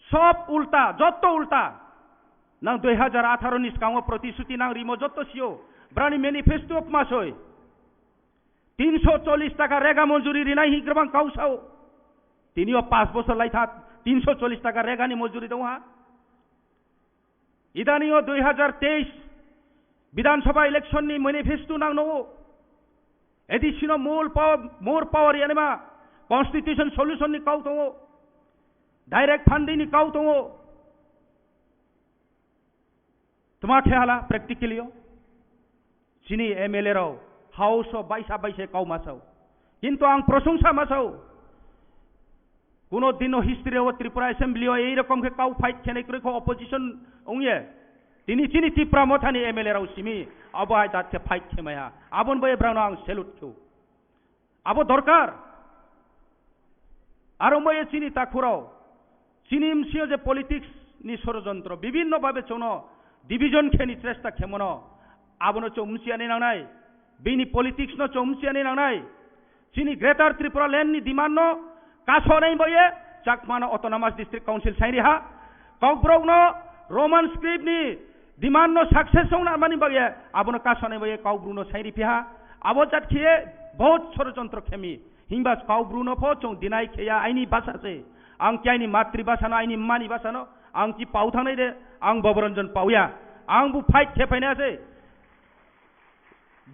sob ulta, joto ulta. Nang dui hajar atharo ni skango protisruti nang rimo joto sio. Brani manifesto kma soi. Tinso chollish taka rega monjuri rinai hi grabang kau sao. Tinio pash bosor lai tha, tinso chollish taka rega ni monjuri dong ha. Idani o dui hajar teis Bidhan Sabha election ni manifesto nang no. A D C no more power, more power yanima, constitution solution ni kau tongo. Direct funding ni kau tongo. Tma khe hala practically o. Chini M L A rao House o baisa baisa kau ma sao. Kintu ang prosongsa ma sao. Kuno dino history o Tripura Assembly o ei rokom khe kau fight khenai kwrwi kho opposition ongye. Tini chini Tipra Mothani M L A rao simi abo hai dat khe fight khemaya. Abon bai brano ang salute kheo. Abo dorkar. Aro moye chini takhurao, chini msio je politics ni sorojontro, bibinno babe chongno division kheni chesta khemono, abono chong msiani nangnai, bini politics no chong msiani nangnai. Chini Greater Tripura Land ni demand no kasonai boye Chakma no Autonomous District Council sairi ha, Kokborok no Roman script ni demand no success ongna mani bagwi abono kasonai bagwi Kokborok no sairi phiha. Abo jat khiye bahut sorojontro khemi. Himba Kokborok no pho chong deny khiya aini basa se. Ang ki aini matri basa no, aini mani basa no, ang ki pau thangnai de, ang Boboranjan pauya. Ang bu fight khe phaina se.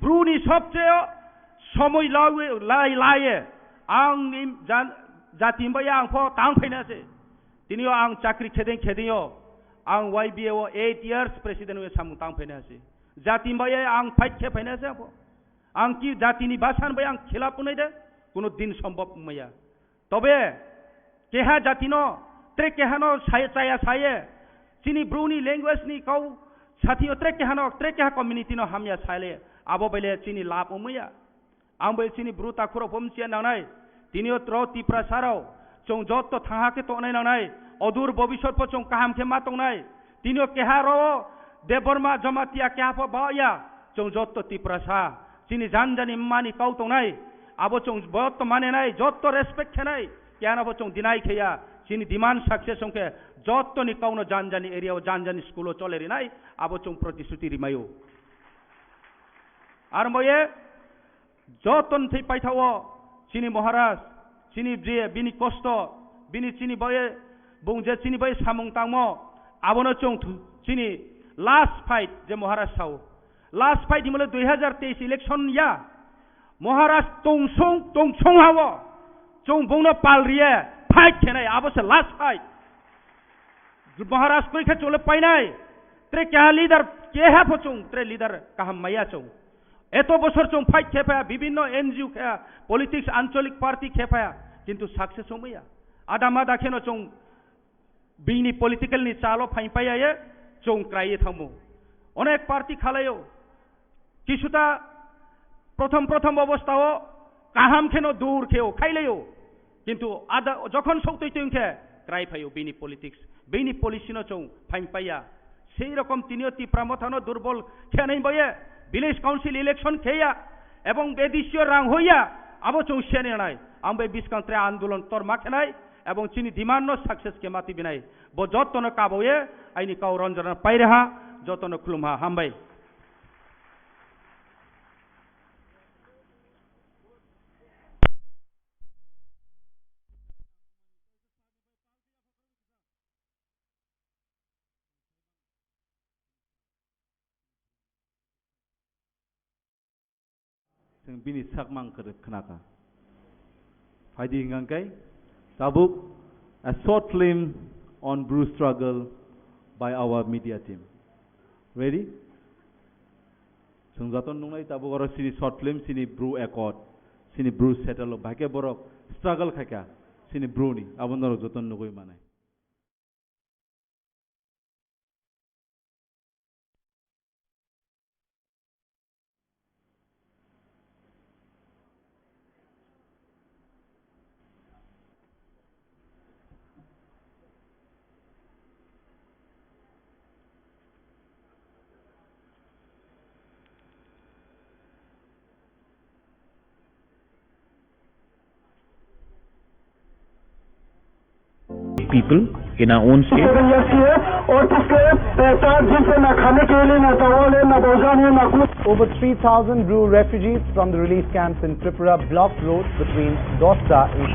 Bruni sobcheo somoi lawi-, lai-, laye ang ni jan-, jati baya ang pho tang phaina se. Tinio ang chakri khedeng khedengyo ang Y B A o eight years president we samung tang phaina se. Jati baya ang fight khe phaina se pho. Ang ki jati ni basan bai ang khilap unai de, kuno din sombhob maya. Tobe keha jatino tre kehano sai-, chaya saye, chini Bruni language ni kau satio tre kehano, tre keha community no hamya saile, abo bele chini lab omuya. Ang bai chini Bru takhuro phom chia nangnai, tinio tro Tiprasarao, chong jotto thangha khe tongnai nangnai, odur bobisot pho chong kaham khe ma tongnai. Tinio keha ro Debbarma Jamatia keha pho ba ya, chong jotto Tiprasa, chini janjani mani kau tongnai, abo chong jotto manenai, jotto respect khenai, keha no pho chong deny kheya, chini demand success ongkhe, jotto ni kau no janjani area o, janjani school o chole rinai, abo chong protisruti rimayo. Ar moye, Joton thwi paithao chini Maharaj, chini je bini kosto, bini chini bai, bung je chini bai samung tangmo, abono chwng thu-, chini last fight je Maharaj sao. Last fight himle dui hajar teis election ya. Maharaj tungsung, tungsung hao. Chwng bungno pal riye fight khenai, abo se last fight. Maharaj koi khe chole painai. Tre keha leader keha pho chung, tre leader kaham maya chung. Eto bosor chung fight khe phaya, bibinno N G O khe, politics, ancholik party khe phaya, kintu success wngmaya. Ada mada kheno chung bini political ni chalo phain paya ye chung krai ye thango. Onek party khalayo. Kisuta prothom prothom obostha o kaham kheno dur kheo khailayo. Kintu ada jokhon soktoi twi khe krai phayo bini politics, bini policy no chung phain paya. Sei rokom tinio Tipra Motha no durbol khenai boye village council election kheya ebong bedisio rang hoya abo chung seni nai. Ang bai biskang tre andolon torma khenai ebong chini demand no success khe mati binai. Bo jotono kaboye aini kau ronjana pairaha, jotono khulumha, hambai. Chwng bini sakmang kwrwk khnakha. Phaidi hwnkhe tabuk a short film on Bru struggle by our media team. Ready? Chwng joto nuknai tabuk oro chini short film, chini Bru accord, chini Bru settle o bahai khe borok struggle khaikha chini Bru ni, abo norok joto nugui manai. People in our own state. Seven years here, और पिछले, अ, सात दिन से ना खाने के लिए, ना दवा ले, ना भोजन है, ना कुछ। Over three thousand Bru refugees from the relief camps in Tripura blocked roads between Dosta and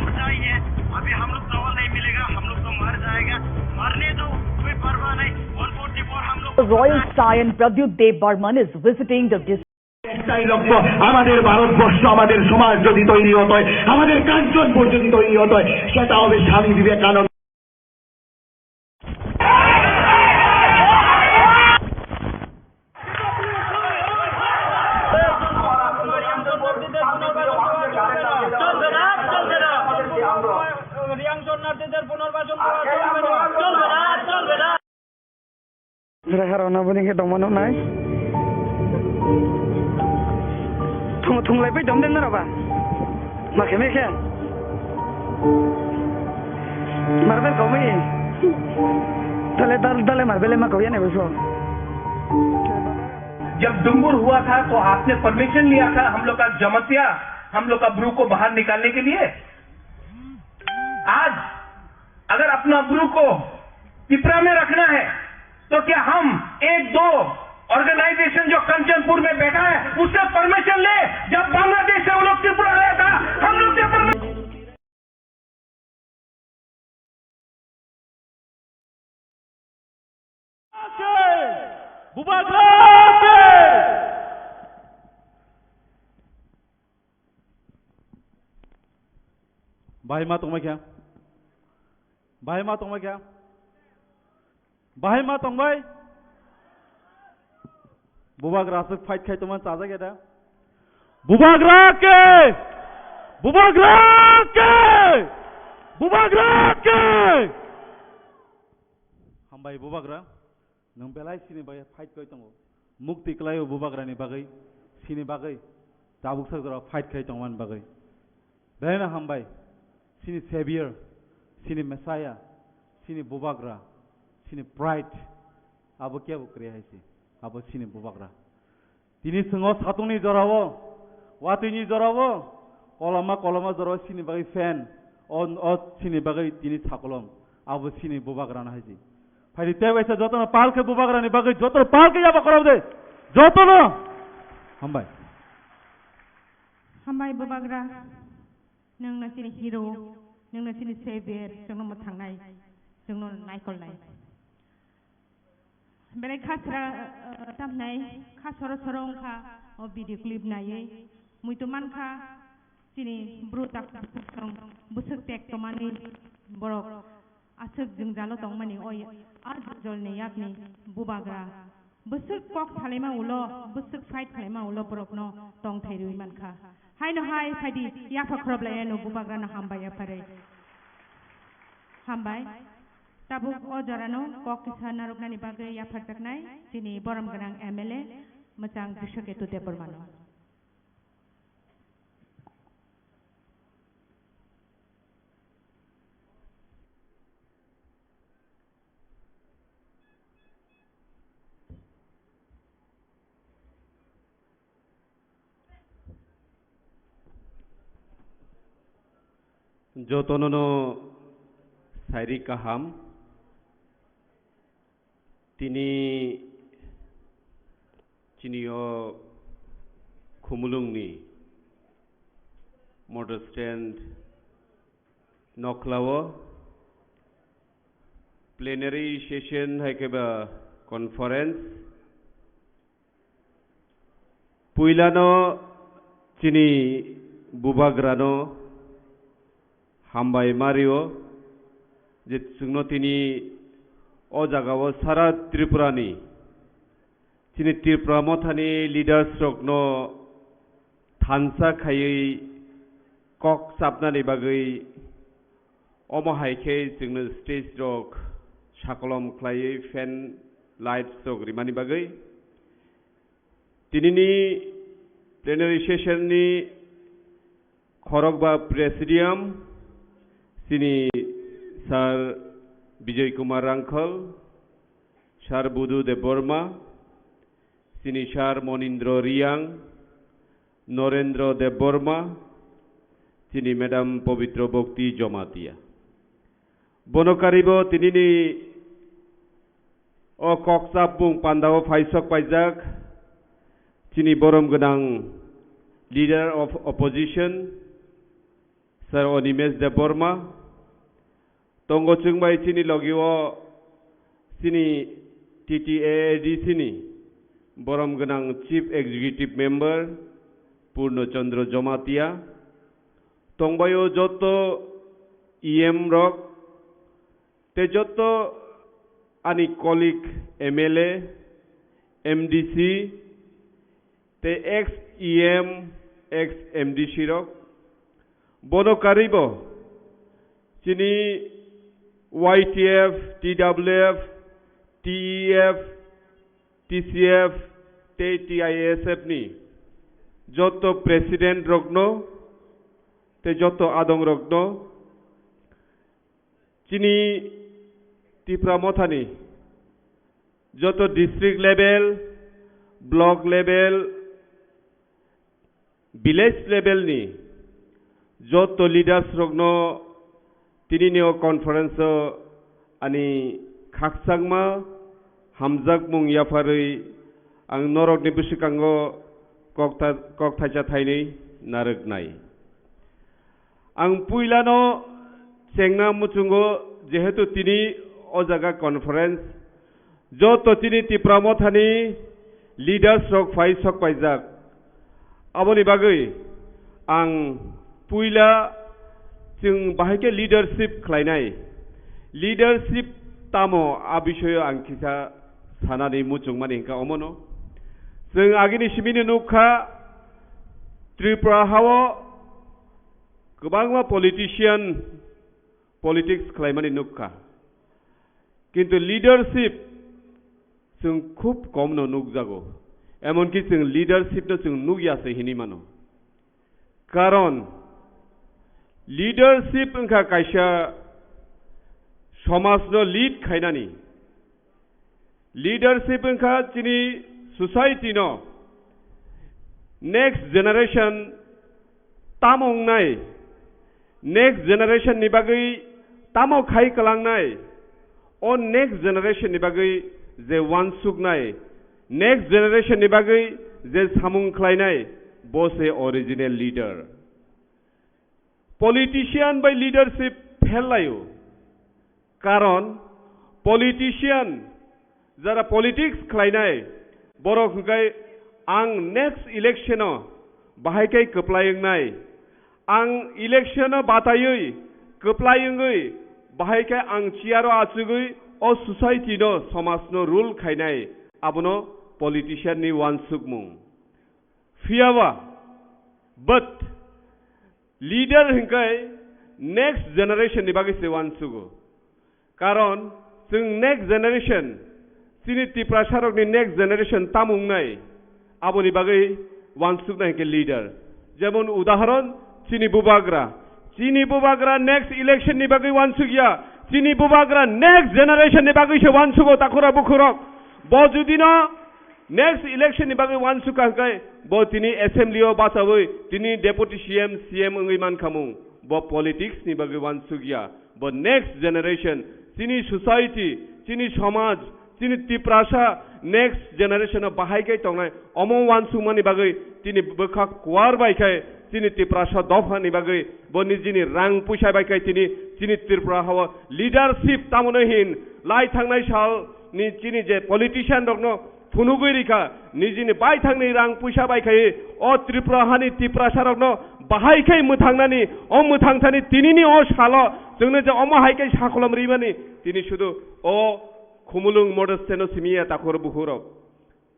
अभी हम लोग दवा नहीं मिलेगा, हम लोग तो मर जाएगा, मरने दो, कोई परवाह नहीं। One forty four हम लोग Royal Scion Pradyut Dev Barman is visiting the dis- একটাই লক্ষ্য, আমাদের ভারতবর্ষ, আমাদের সমাজ যদি তৈরি হতে হয়, আমাদের কাঞ্চনপুর যদি তৈরি হতে হয়, সেটা হবে স্বামী Vivekananda. Jora haro na boni khe tongma nuknai. Thung, thunglai pai dom den naro ba. Ma khe me khe. Marbel kau mi. Dale, dal-, dale marbel ma kau ya ne bo so. जब डुम्बुर हुआ था तो आपने परमिशन लिया था हम लोग का जमतिया, हम लोग का ब्रू को बाहर निकालने के लिए? आज अगर अपना ब्रू को पिपरा में रखना है, तो क्या हम एक दो ऑर्गेनाइजेशन जो कंचनपुर में बैठा है, उससे परमिशन ले? जब बांग्लादेश से वो लोग त्रिपुरा आया था, हम लोग से permission Bubagra ke! Bahai ma tongbai kha? Bahai ma tongbai kha? Bahai ma tongbai? Bubagra aswk fight khai tongmani chajak ya da? Bubagra ke! Bubagra ke! Bubagra ke! Hambai Bubagra. Nwng belai chini bagwi fight khai tongo. Mukti kwlaio Bubagrani bagwi, chini bagwi tabuk sajora fight khai tongmani bagwi. Belaino hambai. Chini Savior, chini Messiah, chini Bubagra, chini Pride. Abo kebo kwrwi hai se. Abo chini Bubagra. Tini chwng o satungni jorao, watwini jorao, koloma koloma jorao chini bagwi fan, o, o chini bagwi tini sakolom, abo chini Bubagrano hai se. Phaidi tei waisa jotono pal khe Bubagrani bagwi, jotono pal khe yaba khorok de, jotono. Hambai. Hambai Bubagra, nwngno chini hero, nwngno chini savior, chwngno mwthangnai, chwngno naikolnai. Belai kha sra, eh, tamnai kha soro soro wngkha o video clip naiwi. Muitu mankha chini bru tak bwswk tek tomani borok. Aswk jwngjalo tongmani o ya-, a jwngjolni yakni bubagra bwswk kok salaima ulo, bwswk fight khalaima ulo borokno tongthai rwi mankha. Haino hai phaidi, yapha khoroplai ano bubagrano hambai yapharwi. Hambai. Tabuk o jorano kok kisa narwknani bagwi yapharjaknai chini borom gwnang M L A mwchang Drishaketu Debbarmano. Jotono no sairi kaham. Tini chini o Khumulwng ni motor stand nokla o plenary session hai khe ba conference. Puilano chini bubagrano hambai ma rio je chwngno tini o jagao sara Tripurani chini Tipra Mothani leaders rokno thansa khaiwi kok chapnani bagwi omo hai khe chwngno stage rok sakolom khlaiwi fan lights rok rimani bagwi. Tinini plenary session ni khorokba presidium, chini Sir Bijoy Kumar Rangkhal, Sir Budu Debbarma, chini Sir Monindra Reang, Norendra Debbarma, chini Madam Pabitra Bhakti Jamatia. Bono karibo tinini o kok chapmung pandao phaisok paijak chini borom gwnang Leader of Opposition, Sir Animesh Debbarma. Tongo chwng bai chini logi o chini T T A A D C ni borom gwnang Chief Executive Member Purno Chandra Jamatia. Tongbaio joto E M rok, tei joto ani colleague M L A, M D C, tei ex E M, ex M D C rok. Bono karibo chini Y T F, T W F, T E F, T C F tei T I S F ni joto president rokno tei joto adong rokno chini Tipra Mothani joto district level, block level, village level ni joto leaders rokno tinini o conference o ani khakchangma hamjakmung yapharwi ang norokni bwswkango kok tha-, kok thaisa thainwi narwknai. Ang puilano chengna muchungo, jehetu tini o jaga conference, joto chini Tipra Mothani leaders rok phai sok paijak. Aboni bagwi ang puila chwng bahai khe leadership khlainai. Leadership tamo, a bisoyo ang kisa sanani muchungmani hwnkha omono. Chwng agini simino nukha, Tripura hao kwbangma politician politics khlaimani nukha. Kintu leadership chwng khub komno nukjago. Emonki chwng leadership no chwng nukya se hinwi mano. Karon leadership wngkha kaisa somajno lead khainani. Leadership wngkha chini society no next generation tamo wngnai, next generation ni bagwi tamo khai kwlangnai, o next generation ni bagwi je uansuknai, next generation ni bagwi je samung khlainai, bo se original leader. Politician bai leadership phel laio. Karon politician, jara politics khlainai, borok hwnkhe ang next election o bahai khe kwplai wngnai. Ang election o bataiwi kwplai wngwi Bahai khe ang chair o achugwi o society no, somaj no rule khainai, abono politician ni uansukmung. Phiyaba, but leader hwnkhe next generation ni bagwi se uansugo. Karon chwng next generation, chini Tiprasarokni next generation tamo wngnai, aboni bagwi uansuknai hwnkhe leader. Jemon udahoron, chini bubagra. Chini bubagra next election ni bagwi uansukya. Chini bubagra next generation ni bagwi se uansugo, takhura bukhurok. Bo judino next election ni bagwi uansukha hwnkhe, bo tini assembly o bachawi tini deputy C M, C M wngwi mankhamung. Bo politics ni bagwi uansukya. Bo next generation, chini society, chini somaj, chini Tiprasa next generation o bahai khe tongnai, omo uansukmani bagwi tini bwkha kuar bai khe chini Tiprasa dopha ni bagwi bo nijini rang puisa bai khe tini chini Tripura hao leadership tamoni hin lai thangnai sal ni chini je politician rokno phunugwi rikha, nijini baithangni rang puisa bai khai o Tripura hani Tiprasarokno bahai khai mwthangnani, o mwthangthani tinini o salo chwngno je omo hai khai sakolom rimani, tini sudu o Khumulwng Motors stand-o simi ya, takhur bukhurok.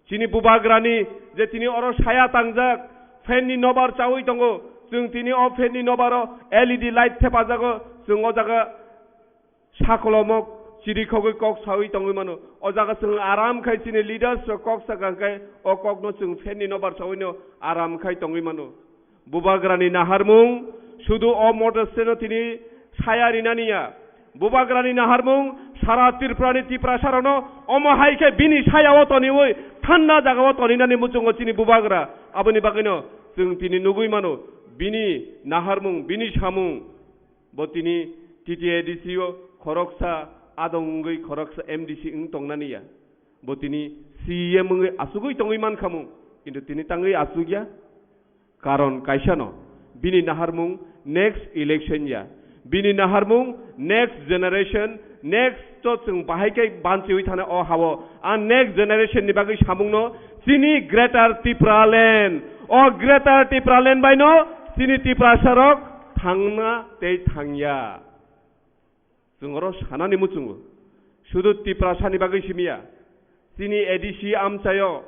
Chini bubagrani je tini oro saya tangjak, fan ni nobar chawi tongo, chwng tini o fan ni nobaro L E D light thepajago, chwng o jaga sakolomok chirikhogwi kok sawi tongwi mano. O jaga chwng aram khai chini leaders rok kok sakha hwnkhe o kokno chwng fan ni nobar sawino aram khai tongwi mano. Bubagrani naharmung sudu o motor stand-o tini saya rinani ya. Bubagrani naharmung sara Tripurani Tiprasarokno omo hai khe bini sayao toniwi thanda jagao toninani muchungo chini bubagra. Aboni bagwino chwng tini nugwi mano bini naharmung, bini samung. Bo tini T T A D C o khoroksa adong wngwi khoroksa M D C wng tongnani ya. Bo tini C E M wngwi asugwi tongwi mankhamung, kintu tini tangwi asugya. Karon kaisano, bini naharmung next election ya. Bini naharmung next generation, next to chwng bahai khe banchiwi thana o hao. A next generation ni bagwi samungno chini Greater Tipraland. O Greater Tipraland baino chini Tiprasarok thangna tei thangya. Chwng oro sanani muchungo. Sudu Tiprasani bagwi simiya. Chini A D C amchaio,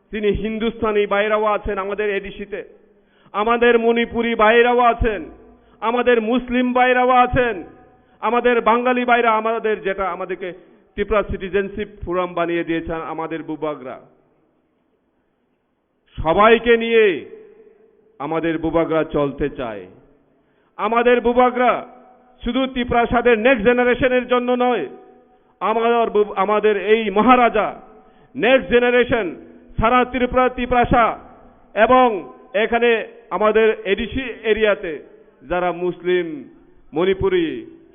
chini Hindustani bairao achen amader A D C te. Amader Manipuri bairao achen, amader Muslim bairao achen, amader Bangali baira, amader jeta amaderke Tipra citizenship forum baniye diyechen amader bubagra. সবাইকে নিয়ে আমাদের বুবাগ্রা চলতে চায়। আমাদের বুবাগ্রা শুধু তিপ্রাসাদের নেক্সট জেনারেশনের জন্য নয়, আমাদের বুব-, আমাদের এই মহারাজা নেক্সট জেনারেশন, সারা ত্রিপুরা, তিপ্রাসা এবং এখানে আমাদের এডিসি এরিয়াতে যারা মুসলিম, মণিপুরি,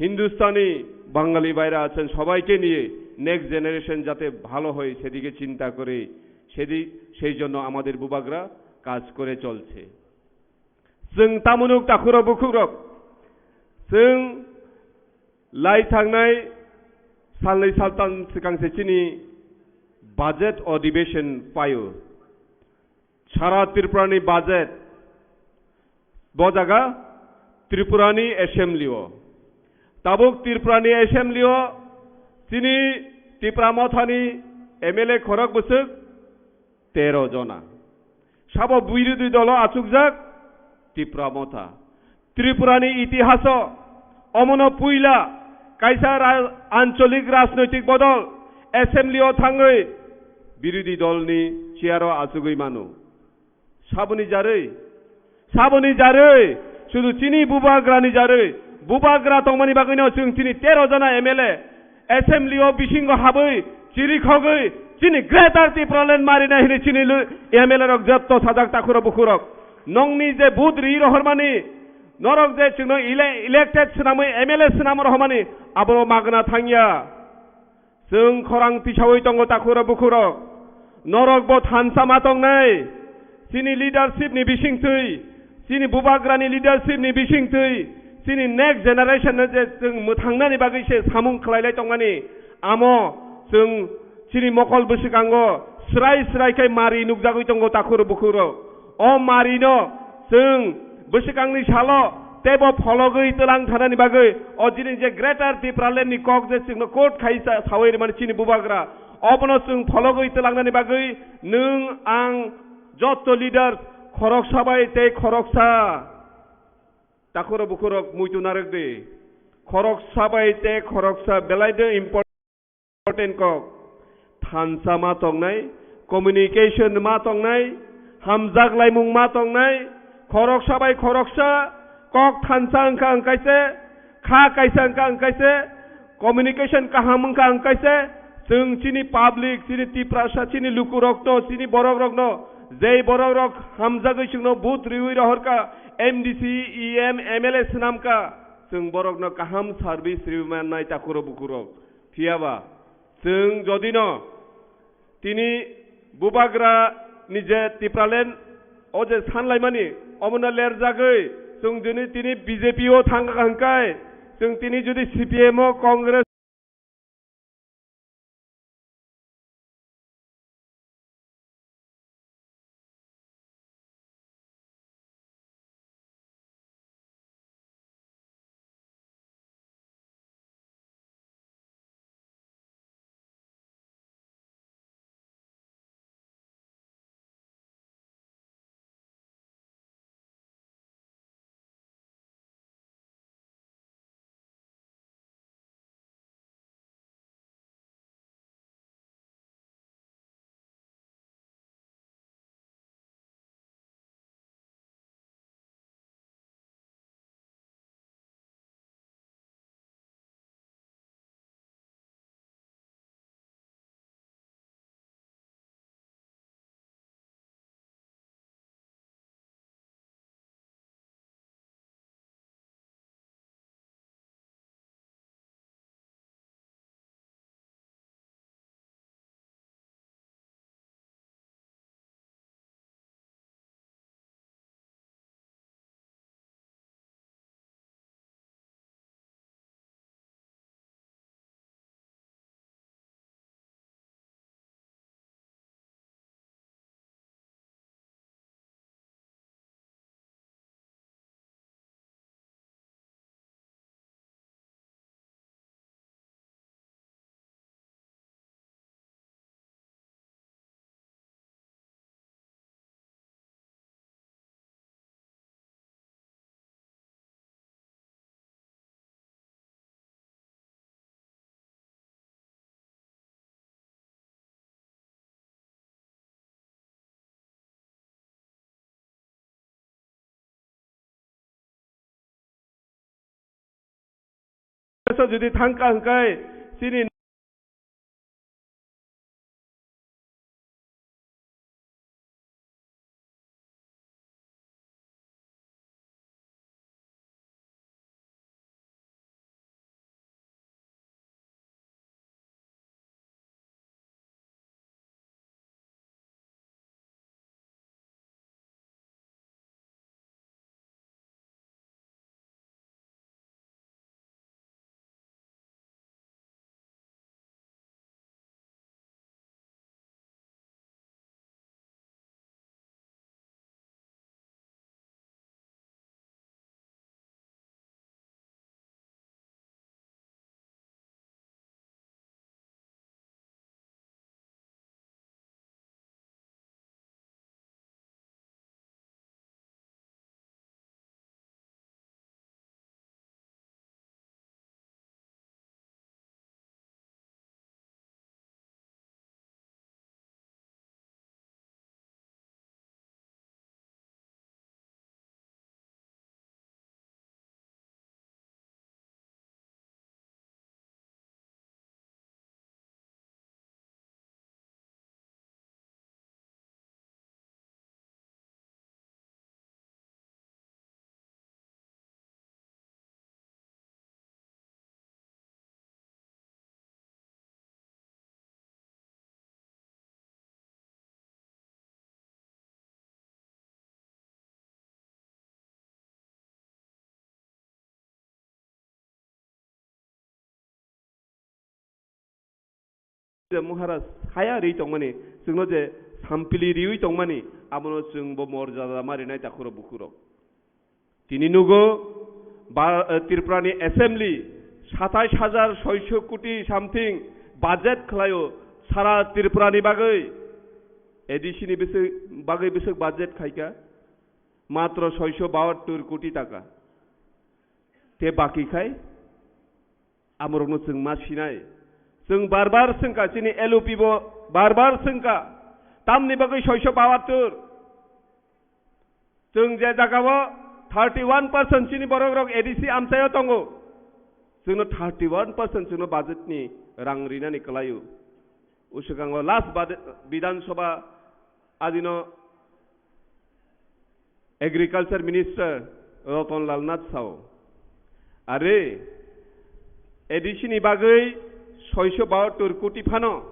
হিন্দুস্তানি, বাঙালি ভাইরা আছেন, সবাইকে নিয়ে নেক্সট জেনারেশন যাতে ভালো হয় সেদিকে চিন্তা করে সেদি-, সেই জন্য আমাদের বুবাগ্রা কাজ করে চলছে। Chwng tamunuk takhurok bukhukrok, chwng lai thangnai salnwi saltan swkang se chini budget adhibeshon paio. Sara Tripurani budget bo jaga Tripurani assembly o. Tabuk Tripurani assembly o chini Tipra Mothani M L A khorok bwswk tero jona. Sabo birodhi dolo achukjak Tipra Motha. Tripurani itihaso omono puila kaisa ra-, ancholik rajnoitik bodol assembly o thangwi birodhi dolni chair o achugwi mano. Saboni jarwi, saboni jarwi, sudu chini bubagrani jarwi, bubagra tongmani bagwino chwng chini tero jona M L A assembly o bisingo habwi chirikhogwi chini Greater Tipraland marina hini chini lu-, M L A rok jotto sajak takhurok bukhurok. Nongni je vote ri rohormani, norok je chwngno ele-, elected swnamwi M L A swnam rohormani, abo magna thangya. Chwng khorang tisawi tongo takhurok bukhurok. Norok bo thansa ma tongnai. Chini leadership ni bisingtwi, chini bubagrani leadership ni bisingtwi, chini next generation no je chwng mwthangnani bagwi se samung khlailai tongmani, amo chwng chini mokol bwswkango srai srai khe mari nukjagwi tongo takhurok bukhurok. O mari no chwng bwswkangni salo Teibo phologwi twlang thanani bagwi o jini je Greater Tipraland ni kok je chwngno court khai sa-, sawi rimani chini bubagra, obono chwng phologwi twlangnani bagwi nwng ang jotto leaders khoroksa bai tei khoroksa takhurok bukhurok muitu narwk di. Khoroksa bai tei khoroksa belai de important kok. Thansa ma tongnai, communication ma tongnai, hamjak laimung ma tongnai, khoroksa bai khoroksa kok thansa wngkha wngkaise, kha kaisa wngkha wngkaise, communication kaham wngkha wngkaise, chwng chini public, chini Tiprasa, chini lukurokno, chini borokrokno, jei borokrok hamjagwi chwngno vote riwi rohorkha, M D C, E M, M L A swnamkha, chwng borokno kaham service riwi mannai takhurok bukhurok. Phiya ba, chwng jodi no tini bubagra ni je Tipraland o je sanlaimani, omono lerjagwi chwng jodi tini B J P o thangkha hwnkhai, chwng tini jodi C P M o, Congress Jodi thangkha hwnkhe chini Maharaj saya ri tongmani, chwngno je sampili riwi tongmani, abono chwngbo morjada ma rinai takhurok bukhurok. Tini nugo, Ba-, eh, Tripura ni assembly satais hajar soiso koti something budget khlaio sara Tripura ni bagwi. A D C ni biswk, bagwi biswk budget khaika matro soiso bahattor koti taka. Te baki khai amorokno chwng ma sinai. Chwng bar bar swngkha, chini L O P bo bar bar swngkha, tamni bagwi soiso bahattor? Chwng je jagao thirty one percent chini borok rok A D C amchaio tongo, chwngno thirty one percent chwngno budget ni rang rinani kwlaio. Uswkango last bad-, Bidhan Sabha adino Agriculture Minister Ratan Lal Nath sao, are, A D C ni bagwi soiso bahattor koti phano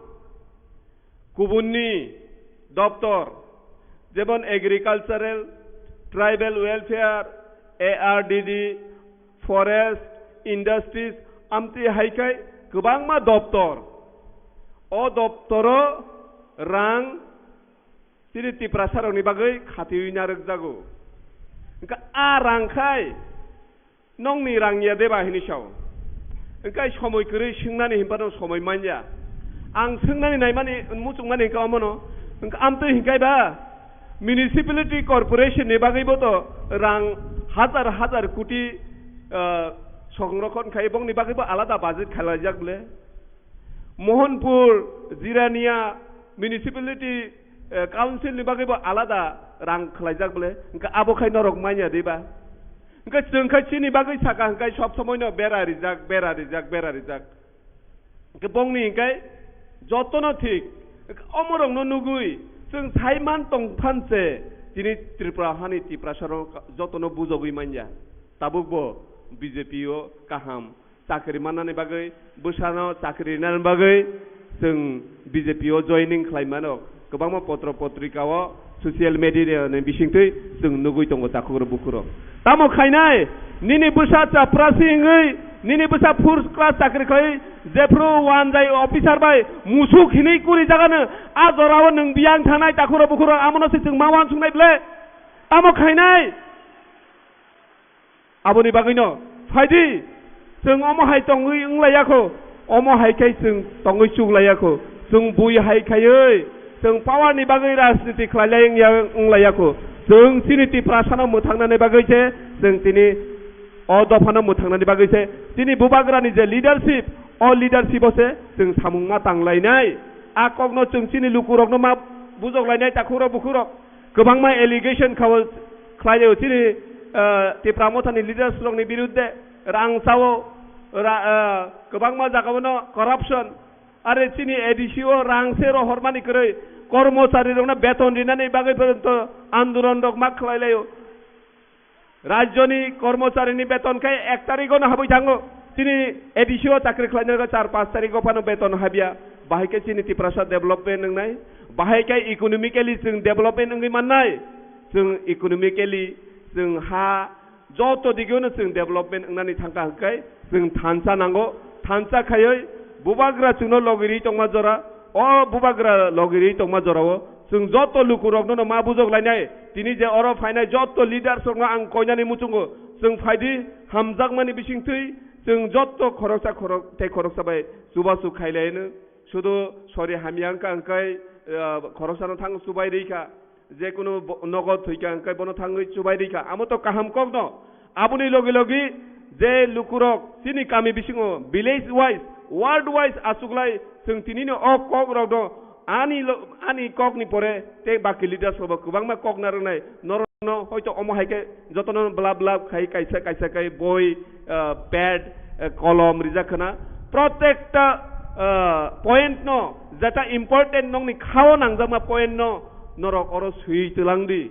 kubunni doptor, jemon Agricultural, Tribal Welfare, A R D D, Forest, Industries, amtwi hai khai kwbangma doptor. O doptoro rang chini Tiprasarokni bagwi khatiwi narwkjago. Hwnkha a rang khai nokni rang ya deba hini sao. Hwnkhe somoi kwrwi swngnani hinphano somoi manya. Ang swngnani naimani, muchungmani hwnkhe omono. Hwnkhe amtwi hinkhai ba municipality corporation ni bagwibo to rang hajar hajar koti, ah, songrokhon khai, bongni bagwibo alada budget khalaijak bole. Mohanpur, Jirania municipality, eh, council ni bagwibo alada rang khwlaijak bole, hwnkhe abo khai norok manya diba? Hwnkhe chwng khai chini bagwi saka hwnkhe sob somoi no bera rijak, bera rijak, bera rijak. Hwnkhe bongni hwnkhe jotono thik, omorokno nugwi chwng saiman tongphanse chini Tripura hani Tiprasarok jotono bujogwi manya. Tabukbo B J P o kaham chakri mannani bagwi, bwsano chakri rinani bagwi chwng B J P o joining khlai mano. Kwbangma potro potrika o, social media ni bisingtwi chwng nugwi tongo, takhukrok bukhukrok. Tamo khainai, nini bwsa chaprasi wngwi, nini bwsa first class chakri khlai, jephru wanjai officer bai musuk hinwi kuri jagano, a jorao nwng biyang thanai, takhukrok bukhukrok, amono se chwng ma uansuknai ble? Tamo khainai? Aboni bagwino, phaidi, chwng omo hai tongwi wnglaiyakho, omo hai khai chwng tongwi chuklaiyakho, chwng bui hai khaiwi, chwng power ni bagwi rajniti khlailai wngya-, wnglaiyakho, chwng chini Tiprasano mwthangnani bagwi se, chwng tini o dophano mwthangnani bagwi se, chini bubagrani je leadership, o leadership o se chwng samung ma tanglainai, a kokno chwng chini lukurokno ma bujoklainai, takhukrok bukhukrok. Kwbangma allegation khao khlaio chini, ah, Tipra Mothani leaders rokni birudde rang chao, ra-, ah, kwbangma jagao no corruption, are chini A D C o rang se rohormani kwrwi, kormochari rokno beton rinani bagwi porjonto andolon rok ma khlai laio. Rajyoni kormocharini beton khe ek tarikh o no habwi thango. Chini A D C o chakri khlainai rok char panch tarikh o phano beton habya. Bahai khe chini Tiprasa development wngnai. Bahai khe economically chwng development wngwi mannai. Chwng economically, chwng ha, joto digeo no chwng development wngnani thangkha hwnkhe chwng thansa nango. Thansa khaiwi bubagra chwngno logirwi tongma jora, o bubagra logirwi tongma jorao chwng joto lukurokno no ma bujok lainai. Tini je oro phainai joto leaders rokno ang koinani muchungo, chwng phaidi hamjakmani bisingtwi chwng joto khoroksa khorok tei khoroksa bai chubachu khailaino. Sudu sori hamya wngkha hwnkhe, ah, khoroksano thang chubai rikha. Jekunu bo-, nogo thwikha hwnkhe bono thangwi chubai rikha. Amo to kaham kokno. Aboni logi logi je lukurok chini kami bisingo village wise, ward wise achuklai chwng tinino o kokrokno ani lo-, ani kokni pore tei baki leaders rokbo kwbangma kok narwknai. Norokno hoito omo hai khe jotono blab blab khai kaisa kaisa khai boi, ah, pad, ah, kolom rijak khna. Protekta, ah, point no, jeta important nokni khao nangjakma point no norok oro swi twlang di.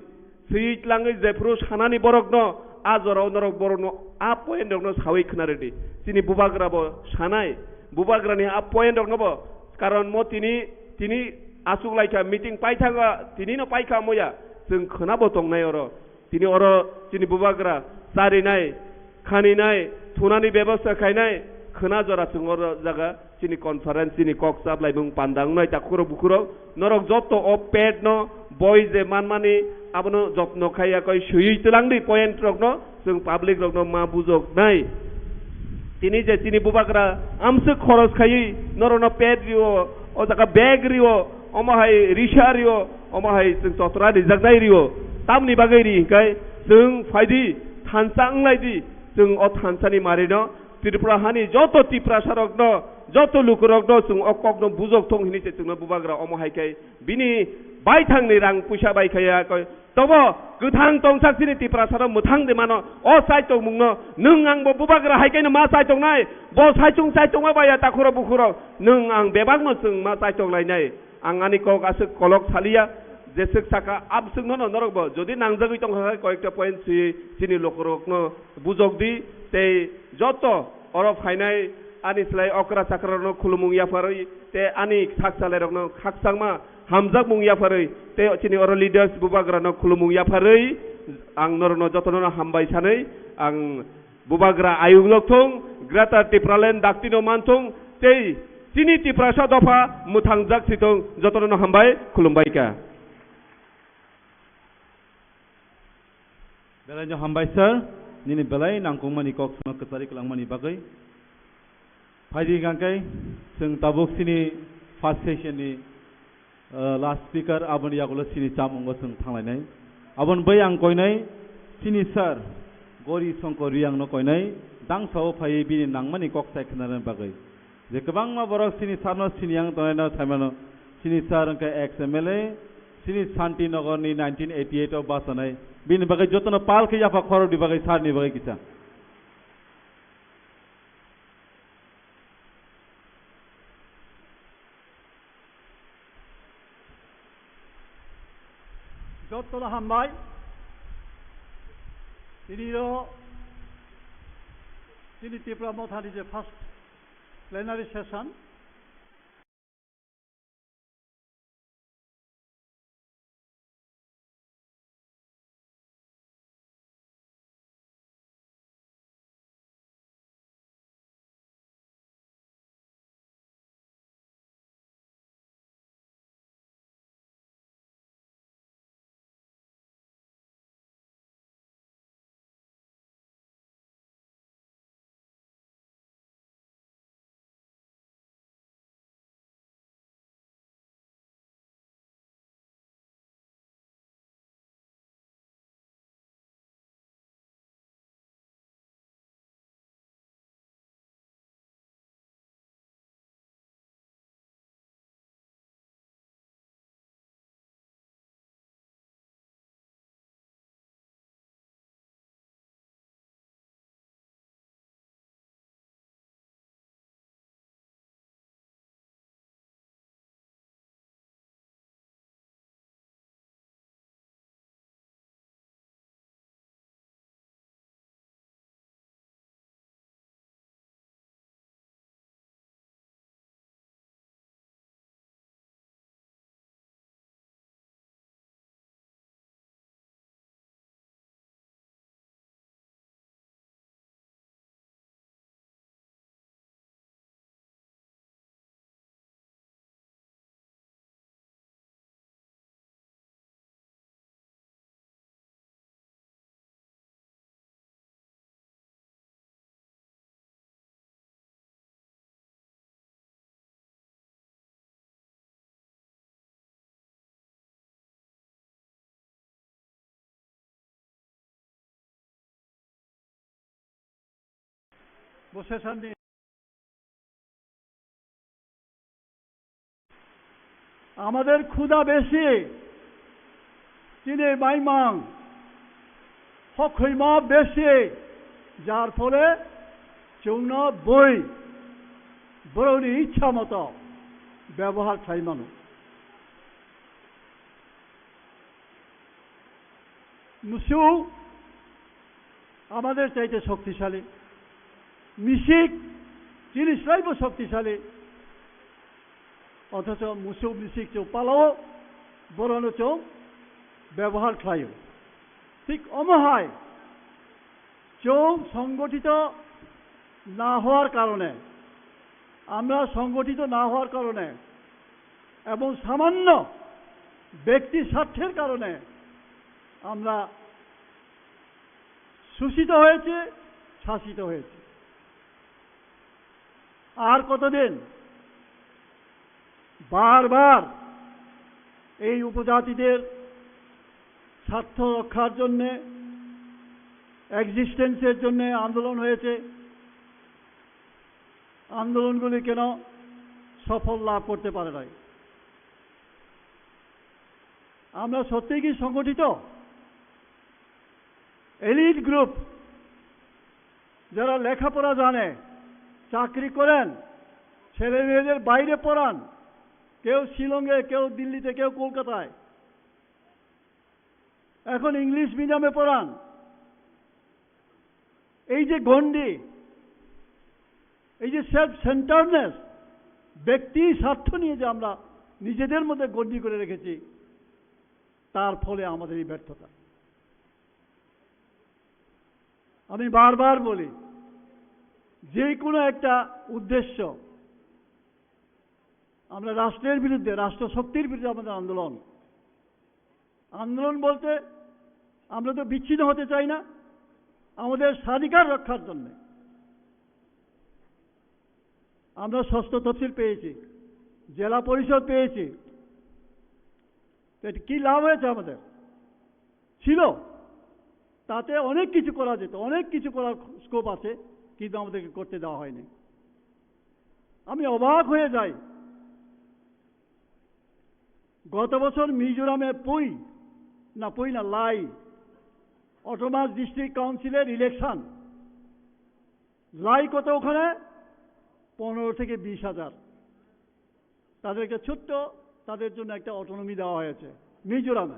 Swi tlangwi jephru sanani borokno, a jorao norok borokno a point rokno sawi khna rwdi. Chini bubagra bo sanai, bubagrani a point rokno bo, karon mo tini, tini achuk laikha, meeting paithaka, tini no paikha moya, chwng khna bo tongnai oro. Tini oro chini bubagra charinai, khaninai, thunani bebosta khainai, Khwna jora chwng oro jaga chini conference, chini kok chap laimung panda wngnai takhurok bukhurok, norok joto o pet no boi je manmani abono jotno khaiya koi swiwi twlang di point rok no, chwng public rok no ma bujok nai. Tini je chini bubagra amswk khoros khaiwi norok no pet rio, o jaga bag rio, omo hai risa rio, omo hai chwng totra rijak nai rio, tamni bagwi ri hinkai chwng phaidi thansa wnglai di, chwng o thansani mari no Tripura hani joto Tiprasa rokno, joto lukurokno chwng o kokno bujok thung hini se chwngno bubagra omo hai khe bini baithangni rang puisa bai khaya koi. Tobo kwthang tongsak chini Tiprasano mwthang de mano o chai tongmungno nwng ang bo bubagra hai khe no ma chai tongnai, bo saichung chai tongma baya takhuro bukhuro nwng ang bebakno chwng ma chai tonglainai. Ang ani kok aswk kolok saliya, jeswk saka abswkno no norok bo jodi nangjagwi tongkha khe koyekta point swi chini lukurokno bujok di, tei joto oro phainai ani slai okra chakrarokno khulumung yapharwi tei ani sak chalairokno khakchangma hamjakmung yapharwi tei chini oro leaders bubagrano khulumung yapharwi ang norokno jotono hambai sanwi ang bubagra ayuk lok thung, Greater Tipraland dakti no man thung, tei chini Tiprasa dopha mwthangjak si thung, jotono no hambai khulumbai kha. Belai no hambai sir, nini belai nangkukmani kok sano kwchari kwlangmani bagwi. Phaidi hwnkhe chwng tabuk chini first session ni, uh, last speaker aboni yagulo chini chamungo chwng thanglainai. Aboni bai ang koinai chini sir Gori Songkor Riang no koinai dangsao phaiwi bini nangmani kok sai khwnarani bagwi. Je kwbangma borok chini sir no sini yang tongnai no saimano. Chini sir hwnkhe ex M L A, chini Shanti Nagar ni nineteen eighty eight o bachanai. Bini bagwi jotono pal khe yapha khorokni bagwi sir ni bagwi kisa. Jotono hambai. Tini o chini Tipra Mothani je first plenary session. Bo session ni আমাদের ক্ষুধা বেশি, tini maimang hokhwima besi, jar phole chwngno bui borokni ichha moto byabohar khlai mano. Musuk আমাদের চাইতে শক্তিশালী, misik chini slaibo শক্তিশালী, othocho musuk misik chwng palao, borokno chwng byabohar khlaio. Thik omo hai chwng songgothito না হওয়ার কারণে, আমরা সংগঠিত না হওয়ার কারণে এবং সামান্য ব্যক্তি স্বার্থের কারণে আমরা শোষিত হয়েছি, শাসিত হয়েছি। আর কতদিন বারবার এই উপজাতিদের স্বার্থ রক্ষার জন্যে, এক্সিস্টেন্সের জন্যে আন্দোলন হয়েছে, আন্দোলনগুলি কেন সফল লাভ করতে পারে নাই? আমরা সত্যিই কি সংগঠিত? এলিট গ্রুপ, যারা লেখাপড়া জানে, চাকরি করেন, ছেলে মেয়েদের বাইরে পড়ান, কেউ শিলংয়ে, কেউ দিল্লিতে, কেউ কলকাতায়, এখন ইংলিশ মিডিয়ামে পড়ান। এই যে গণ্ডি, এই যে সেলফ সেন্টারনেস, ব্যক্তি স্বার্থ নিয়ে যে আমরা নিজেদের মধ্যে গণ্ডি করে রেখেছি, তার ফলে আমাদের এই ব্যর্থতা। আমি বারবার বলি, যে কোনো একটা উদ্দেশ্য, আমরা রাষ্ট্রের বিরুদ্ধে, রাষ্ট্রশক্তির বিরুদ্ধে আমাদের আন্দোলন। আন্দোলন বলতে আমরা তো বিচ্ছিন্ন হতে চাই না, আমাদের স্বাধিকার রক্ষার জন্য। আমরা ষষ্ঠ তফসিল পেয়েছি, জেলা পরিষদ পেয়েছি, তো এতে কি লাভ হয়েছে আমাদের? ছিল, তাতে অনেক কিছু করা যেত, অনেক কিছু করার স্কোপ আছে, কিন্তু আমাদেরকে করতে দেওয়া হয়নি। আমি অবাক হয়ে যাই, গত বছর মিজোরামে পুই, না পুই না, লাই, অটোনমাস ডিস্ট্রিক্ট কাউন্সিলের ইলেকশন, লাই কত ওখানে? পনেরো থেকে বিশ হাজার। তাদের একটা ছোট্ট, তাদের জন্য একটা অটোনমি দেওয়া হয়েছে মিজোরামে।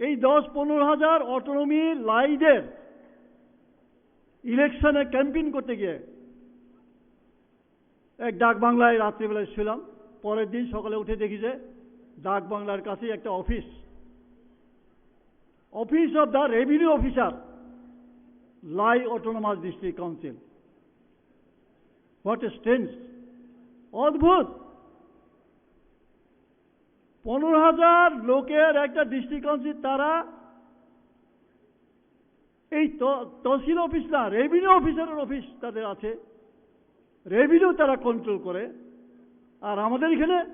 এই দশ পনেরো হাজার অটোনমি লাইদের ইলেকশনে ক্যাম্পেইন করতে গিয়ে এক ডাক বাংলায় রাত্রিবেলায় শুলাম, পরের দিন সকালে উঠে দেখি যে ডাক বাংলার কাছেই একটা office, Office of the Revenue Officer, Lai Autonomous District Council। What a strange! অদ্ভুত। পনেরো হাজার লোকের একটা ডিস্ট্রিক্ট কাউন্সিল, তারা এই ত-, তহসিল অফিস না, রেভিনিউ অফিসারের অফিস তাদের আছে, রেভিনিউ তারা কন্ট্রোল করে। আর আমাদের এখানে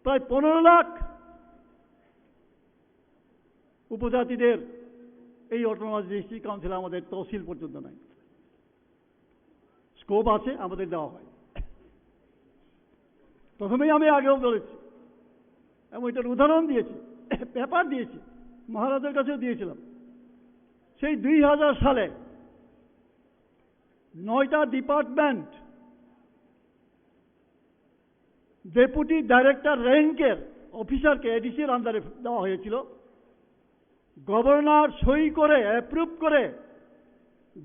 প্রায় পনেরো লাখ উপজাতিদের এই অটোনমাস ডিস্ট্রিক্ট কাউন্সিল, আমাদের তহসিল পর্যন্ত নাই। স্কোপ আছে, আমাদের দেওয়া হয়। প্রথমেই আমি আগেও বলেছি এবং এটার উদাহরণ দিয়েছি, পেপার দিয়েছি, মহারাজের কাছেও দিয়েছিলাম। সেই দুই হাজার সালে নয়টা ডিপার্টমেন্ট ডেপুটি ডাইরেক্টর র্যাঙ্কের অফিসারকে এডিসির আন্ডারে দেওয়া হয়েছিল। গভর্নর সই করে, অ্যাপ্রুভ করে,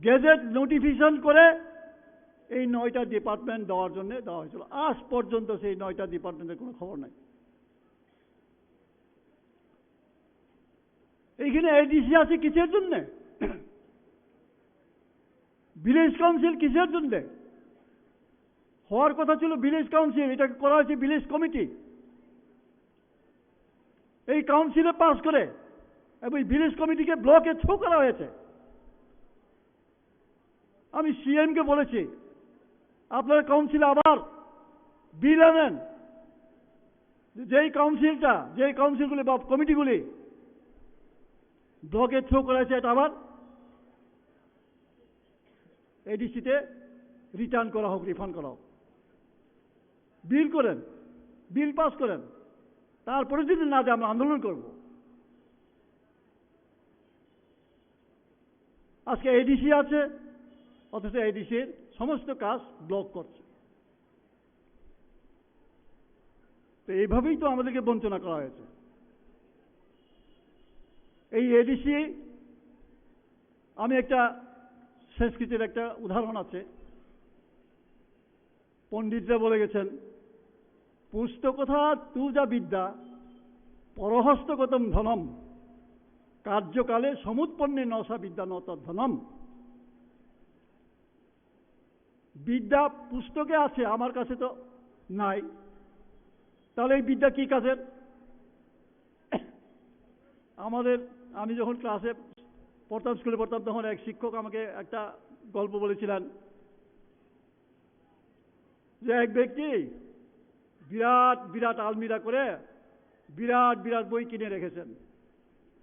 গেজেট নোটিফিকেশন করে এই নয়টা ডিপার্টমেন্ট দেওয়ার জন্য দেওয়া হয়েছিল। আজ পর্যন্ত সেই নয়টা ডিপার্টমেন্টের কোনো খবর নাই। এইখানে এডিসি আছে কিসের জন্য? ভিলেজ কাউন্সিল কিসের জন্য? হওয়ার কথা ছিল ভিলেজ কাউন্সিল, এটাকে করা হয়েছে ভিলেজ কমিটি। এই কাউন্সিলে পাস করে এবং ভিলেজ কমিটিকে ব্লকে থ্রো করা হয়েছে। আমি সিএমকে বলেছি, আপনারা কাউন্সিলে আবার বিল আনেন, যেই কাউন্সিলটা, যেই কাউন্সিলগুলি বা কমিটিগুলি ব্লকে থ্রো করা হয়েছে, এটা আবার এডিসিতে রিটার্ন করা হোক, রিফান্ড করা হোক। বিল করেন, বিল পাস করেন, তারপরে যদি না দেয়, আমরা আন্দোলন করব। আজকে এডিসি আছে, অথচ এডিসির সমস্ত কাজ ব্লক করছে। তো এইভাবেই তো আমাদেরকে বঞ্চনা করা হয়েছে। এই এডিসি, আমি একটা সংস্কৃতির একটা উদাহরণ আছে, পণ্ডিতরা বলে গেছেন, "পুস্তকথা তু যা বিদ্যা, পরহস্তগতম ধনম।" কার্যকালে সমুৎপন্নে ন সা বিদ্যা ন তদ্ধনম। বিদ্যা পুস্তকে আছে, আমার কাছে তো নাই। তাহলে এই বিদ্যা কি কাজের? আমাদের, আমি যখন ক্লাসে পড়তাম, স্কুলে পড়তাম, তখন এক শিক্ষক আমাকে একটা গল্প বলেছিলেন যে এক ব্যক্তি বিরাট বিরাট আলমিরা করে বিরাট বিরাট বই কিনে রেখেছেন।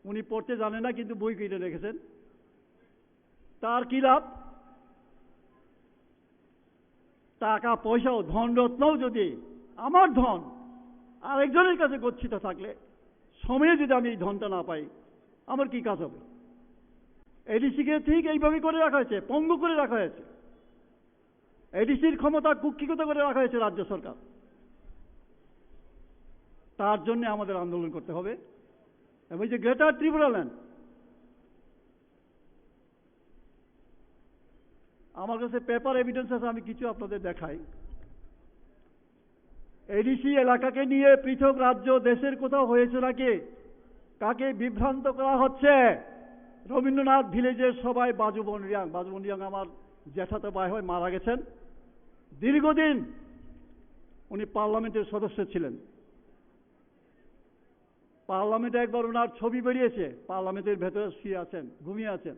উনি পড়তে জানেন না, কিন্তু বই কিনে রেখেছেন। তার কি লাভ? টাকা পয়সাও, ধন রত্নও যদি আমার ধন আরেকজনের কাছে গচ্ছিত থাকলে, সময়ে যদি আমি এই ধনটা না পাই, আমার কি কাজ হবে? এডিসিকে ঠিক এইভাবে করে রাখা হয়েছে, পঙ্গু করে রাখা হয়েছে। এডিসির ক্ষমতা কুক্ষিগত করে রাখা হয়েছে রাজ্য সরকার। তার জন্য আমাদের আন্দোলন করতে হবে। এবং এই যে গ্রেটার ত্রিপুরাল্যান্ড, আমার কাছে পেপার এভিডেন্স আছে, আমি কিছু আপনাদের দেখাই। এডিসি এলাকাকে নিয়ে পৃথক রাজ্য দেশের কোথাও হয়েছে নাকি? কাকে বিভ্রান্ত করা হচ্ছে? রবীন্দ্রনাথ ভিলেজের সবাই বাজুবন রিয়াং, বাজুবন রিয়াং আমার জ্যাঠাতো ভাই হয়, মারা গেছেন। দীর্ঘদিন উনি পার্লামেন্টের সদস্য ছিলেন। পার্লামেন্টে একবার ওনার ছবি বেরিয়েছে, পার্লামেন্টের ভেতরে শুয়ে আছেন, ঘুমিয়ে আছেন।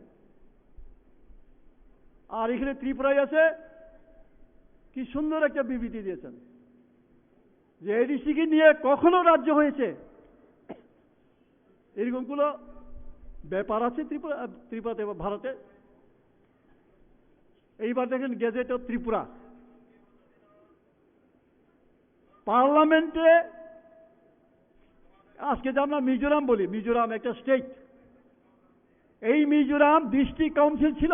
আর এখানে ত্রিপুরায় আছে, কি সুন্দর একটা বিবৃতি দিয়েছেন যে এডিসিকে নিয়ে কখনো রাজ্য হয়েছে, এরকম কোনো ব্যাপার আছে ত্রিপুরা, ত্রিপুরাতে বা ভারতে? এইবার দেখেন, গেজেট অফ ত্রিপুরা, পার্লামেন্টে আজকে যে আমরা মিজোরাম বলি, মিজোরাম একটা স্টেট, এই মিজোরাম ডিস্ট্রিক্ট কাউন্সিল ছিল,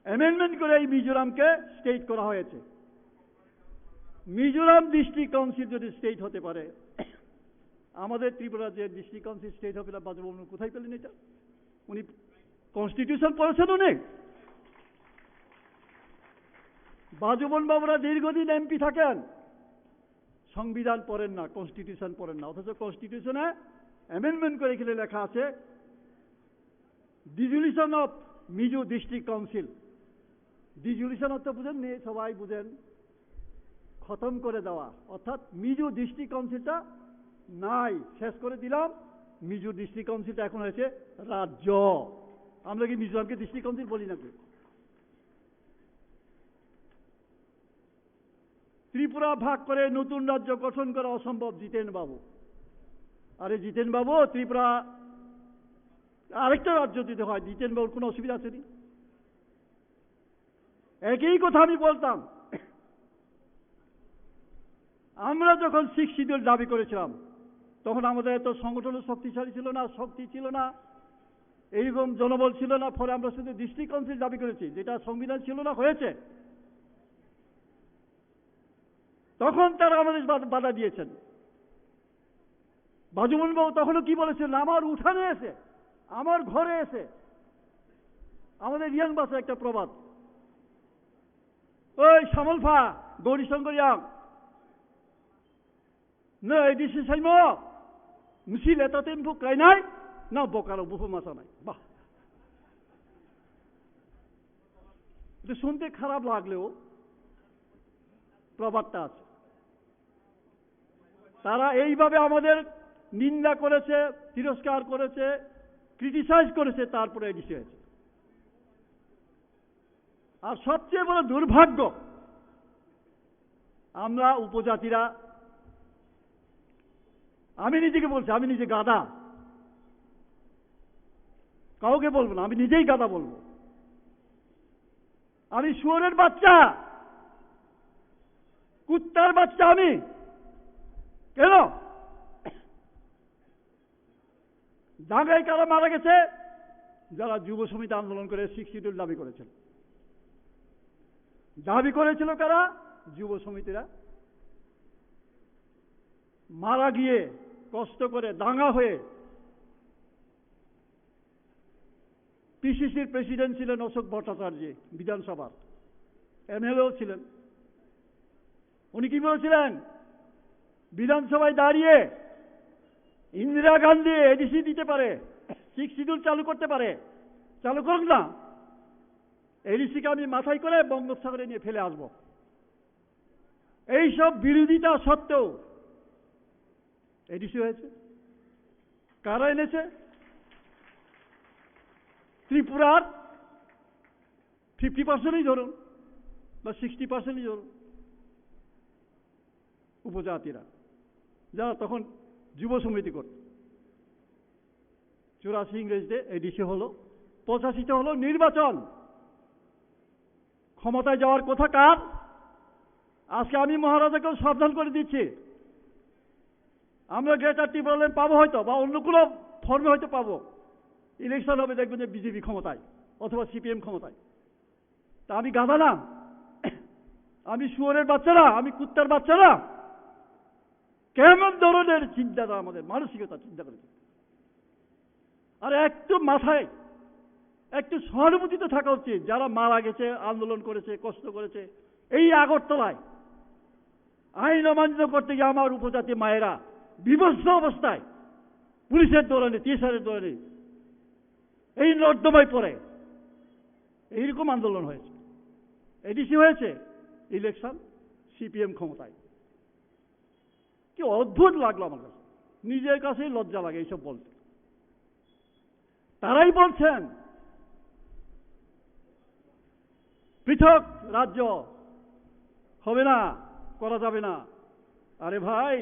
অ্যামেন্ডমেন্ট করে এই মিজোরামকে স্টেট করা হয়েছে। মিজোরাম ডিস্ট্রিক্ট কাউন্সিল যদি স্টেট হতে পারে, আমাদের ত্রিপুরা যে ডিস্ট্রিক্ট কাউন্সিল স্টেট হবে না, বাজুবন কোথায় পেলেন এটা? উনি কনস্টিটিউশন পড়েছেন উনি? বাজুবন বাবুরা দীর্ঘদিন এমপি থাকেন, সংবিধান পড়েন না, কনস্টিটিউশন পড়েন না, অথচ কনস্টিটিউশনে অ্যামেন্ডমেন্ট করে এখানে লেখা আছে, dissolution of Mizo district council. Dissolution অর্থ বুঝেননি? সবাই বুঝেন, খতম করে দেওয়া, অর্থাৎ মিজো ডিস্ট্রিক্ট কাউন্সিলটা নাই, শেষ করে দিলাম। মিজো ডিস্ট্রিক্ট কাউন্সিলটা এখন হয়েছে রাজ্য। আমরা কি মিজোরামকে ডিস্ট্রিক্ট কাউন্সিল বলি নাকি? ত্রিপুরা ভাগ করে নতুন রাজ্য গঠন করা অসম্ভব, জিতেন বাবু। আরে জিতেন বাবু, ত্রিপুরা আরেকটা রাজ্য দিতে হয়, জিতেন বাবুর কোনো অসুবিধা আছে নি? একই কথা আমি বলতাম। আমরা যখন সিক্স শিডিউল দাবি করেছিলাম, তখন আমাদের এত সংগঠনের শক্তিশালী ছিল না, শক্তি ছিল না, এইরকম জনবল ছিল না। ফলে আমরা শুধু ডিস্ট্রিক্ট কাউন্সিল দাবি করেছি, যেটা সংবিধান ছিল না, হয়েছে। তখন তারা আমাদের বাধা, বাধা দিয়েছেন। বাজুমন বাবু তখনও কি বলেছিলেন? আমার উঠানে এসে, আমার ঘরে এসে, আমাদের রিয়াং ভাষায় একটা প্রবাদ, "ওই শ্যামলফা, গৌরীশঙ্কর Reang, no A D C saimo, misi leta tempo kainai, na bokaro bufu masanai." বাহ, এটা শুনতে খারাপ লাগলেও প্রবাদটা আছে। তারা এইভাবে আমাদের নিন্দা করেছে, তিরস্কার করেছে, ক্রিটিসাইজ করেছে, তারপরে এডিসি হয়েছে। আর সবচেয়ে বড় দুর্ভাগ্য, আমরা উপজাতিরা, আমি নিজেকে বলছি, আমি নিজে গাধা, কাউকে বলবো না, আমি নিজেই গাধা বলবো। আমি শুয়োরের বাচ্চা, কুত্তার বাচ্চা আমি। কেন? দাঙ্গায় কারা মারা গেছে? যারা যুব সমিতি আন্দোলন করে সিক্স শিডিউল দাবি করেছিল। দাবি করেছিল কারা? যুব সমিতিরা। মারা গিয়ে, কষ্ট করে, দাঙ্গা হয়ে পিসিসির প্রেসিডেন্ট ছিলেন অশোক ভট্টাচার্য, বিধানসভার এমএলএও ছিলেন। উনি কি বলেছিলেন? বিধানসভায় দাঁড়িয়ে ইন্দিরা গান্ধী এডিসি দিতে পারে, সিক্স শিডিউল চালু করতে পারে, চালু করুক না। এডিসিকে আমি মাথায় করে বঙ্গোপসাগরে নিয়ে ফেলে আসবো। এইসব বিরোধিতা সত্ত্বেও এডিসি হয়েছে। কারা এনেছে? ত্রিপুরার ফিফটি পার্সেন্টই ধরুন বা সিক্সটি পার্সেন্টই ধরুন, উপজাতিরা, যারা তখন যুব সমিতি করত। চুরাশি ইংরেজিতে এডিসি হলো, পঁচাশিতে হলো নির্বাচন। ক্ষমতায় যাওয়ার কথা কার? আজকে আমি মহারাজাকেও সাবধান করে দিচ্ছি, আমরা গ্রেটার টিফারল্যান্ড পাবো হয়তো, বা অন্য কোনো ফর্মে হয়তো পাবো। ইলেকশন হবে, দেখবেন যে বিজেপি ক্ষমতায় অথবা সিপিএম ক্ষমতায়। তা আমি গাধা না? আমি শুয়োরের বাচ্চা না? আমি কুত্তার বাচ্চা না? কেমন ধরনের চিন্তাধারা, আমাদের মানসিকতা চিন্তা করেছে। আর একটু মাথায় একটু সহানুভূতি তো থাকা উচিত, যারা মারা গেছে, আন্দোলন করেছে, কষ্ট করেছে। এই আগরতলায় আইন অমান্য করতে গিয়ে আমার উপজাতি মায়েরা বিভৎস অবস্থায় পুলিশের দৌড়ানি, টিএসআর এর দৌড়ানি, এই নর্দমায় পড়ে এইরকম আন্দোলন হয়েছে, এডিসি হয়েছে, ইলেকশন সিপিএম ক্ষমতায়। কি অদ্ভুত লাগলো আমার কাছে, নিজের কাছেই লজ্জা লাগে এইসব বলতে। তারাই বলছেন পৃথক রাজ্য হবে না, করা যাবে না। আরে ভাই,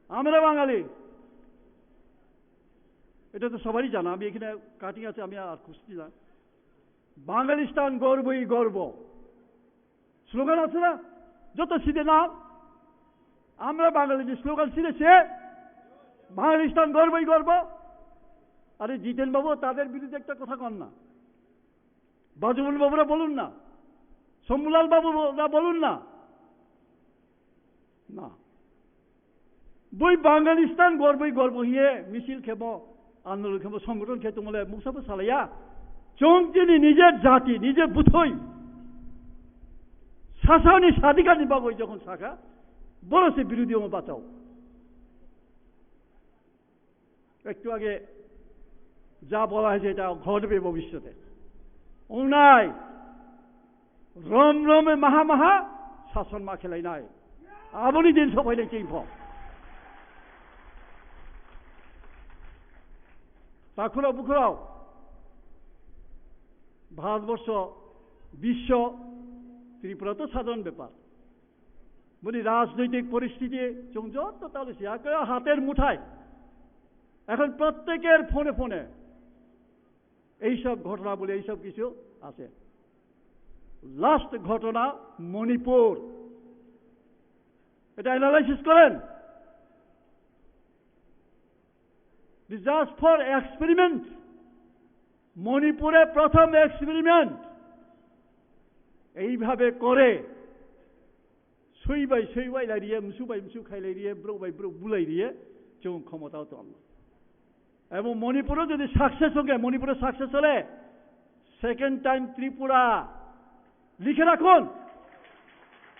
আমরা বাঙালি, এটা তো সবারই জানা। আমি এখানে কাটিং আছে, আমি আর খুঁজছি না। বাঙালিস্তান গর্বই গর্ব স্লোগান আছে না? যত সিধে নাম, আমরা বাঙালি যে স্লোগান ছিঁড়েছে, বাঙালিস্তান গর্বই গর্ব। আরে জিতেন বাবু, তাদের বিরুদ্ধে একটা কথা কন না। বাজুবন বাবুরা বলুন না, শম্ভুলাল বাবুরা বলুন না। না, bui Bangalistan gorboi gorbo hiye misil khemo, andolon khemo, songgothon khe tongmole muksa bo salaiya. Chwng chini nijer jati, nijer buthoi sasani sadikar ni bagwi jokhon sakha, boro se birodhi omo bachao. একটু আগে যা বলা হয়েছে, এটা ঘটবে ভবিষ্যতে। অন্যায় রম রমে মাহা মাহা শাসন মা খেলাই নাই। Aboni din sophailai chengpho. Takhurao bukhurao, Bharatvarsha, বিশ্ব, ত্রিপুরা তো সাধারণ ব্যাপার। Boni rajnoitik poristiti chwng joto talo si, aka hater muthai. এখন প্রত্যেকের ফোনে ফোনে এইসব ঘটনা বলে এইসব কিছু আছে। লাস্ট ঘটনা মণিপুর, এটা অ্যানালাইসিস করেন। This just for experiment. মণিপুরে প্রথম এক্সপেরিমেন্ট এইভাবে করে সুই বাই সুই ওয়াইলারিয়ে, মুসু বাই মুসু খাইলারিয়ে, ব্রু বাই ব্রু বুলাইরিয়ে, চুং ক্ষমতাও তো আনলো। এবং মণিপুরও যদি সাকসেস হয়ে, মণিপুরে সাকসেস হলে সেকেন্ড টাইম ত্রিপুরা লিখে রাখুন,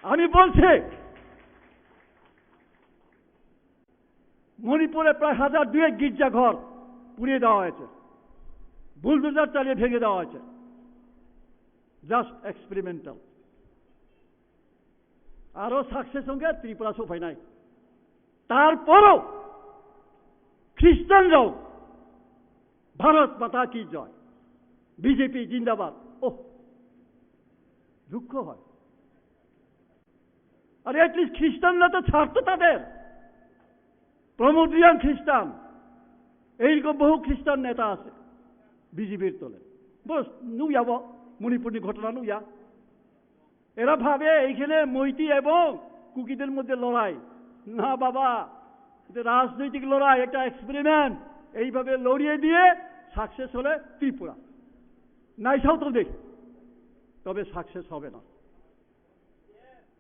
আমি বলছি। মণিপুরে প্রায় হাজার দুয়েক গির্জাঘর পুড়িয়ে দেওয়া হয়েছে, বুলডোজার চালিয়ে ভেঙে দেওয়া হয়েছে। Just experimental. আরো সাকসেস হয়ে ত্রিপুরা সোফাই নাই। তারপরও খ্রিস্টানরাও ভারত মাতা কি জয়, বিজেপি জিন্দাবাদ। ওহ, দুঃখ হয়। আরে অ্যাটলিস্ট খ্রিস্টানরা তো ছাড়তো তাদের। প্রমোদ রিয়াং খ্রিস্টান, এইরকম বহু খ্রিস্টান নেতা আছে বিজেপির তলে। বস, নুইয়া ব, মণিপুরনি ঘটনা নুইয়া। এরা ভাবে এইখানে মৈতি এবং কুকিদের মধ্যে লড়াই। না বাবা, এটা রাজনৈতিক লড়াই, একটা এক্সপেরিমেন্ট। এইভাবে লড়িয়ে দিয়ে সাকসেস হলে ত্রিপুরা। নাইসাও তো দেখি, তবে সাকসেস হবে না।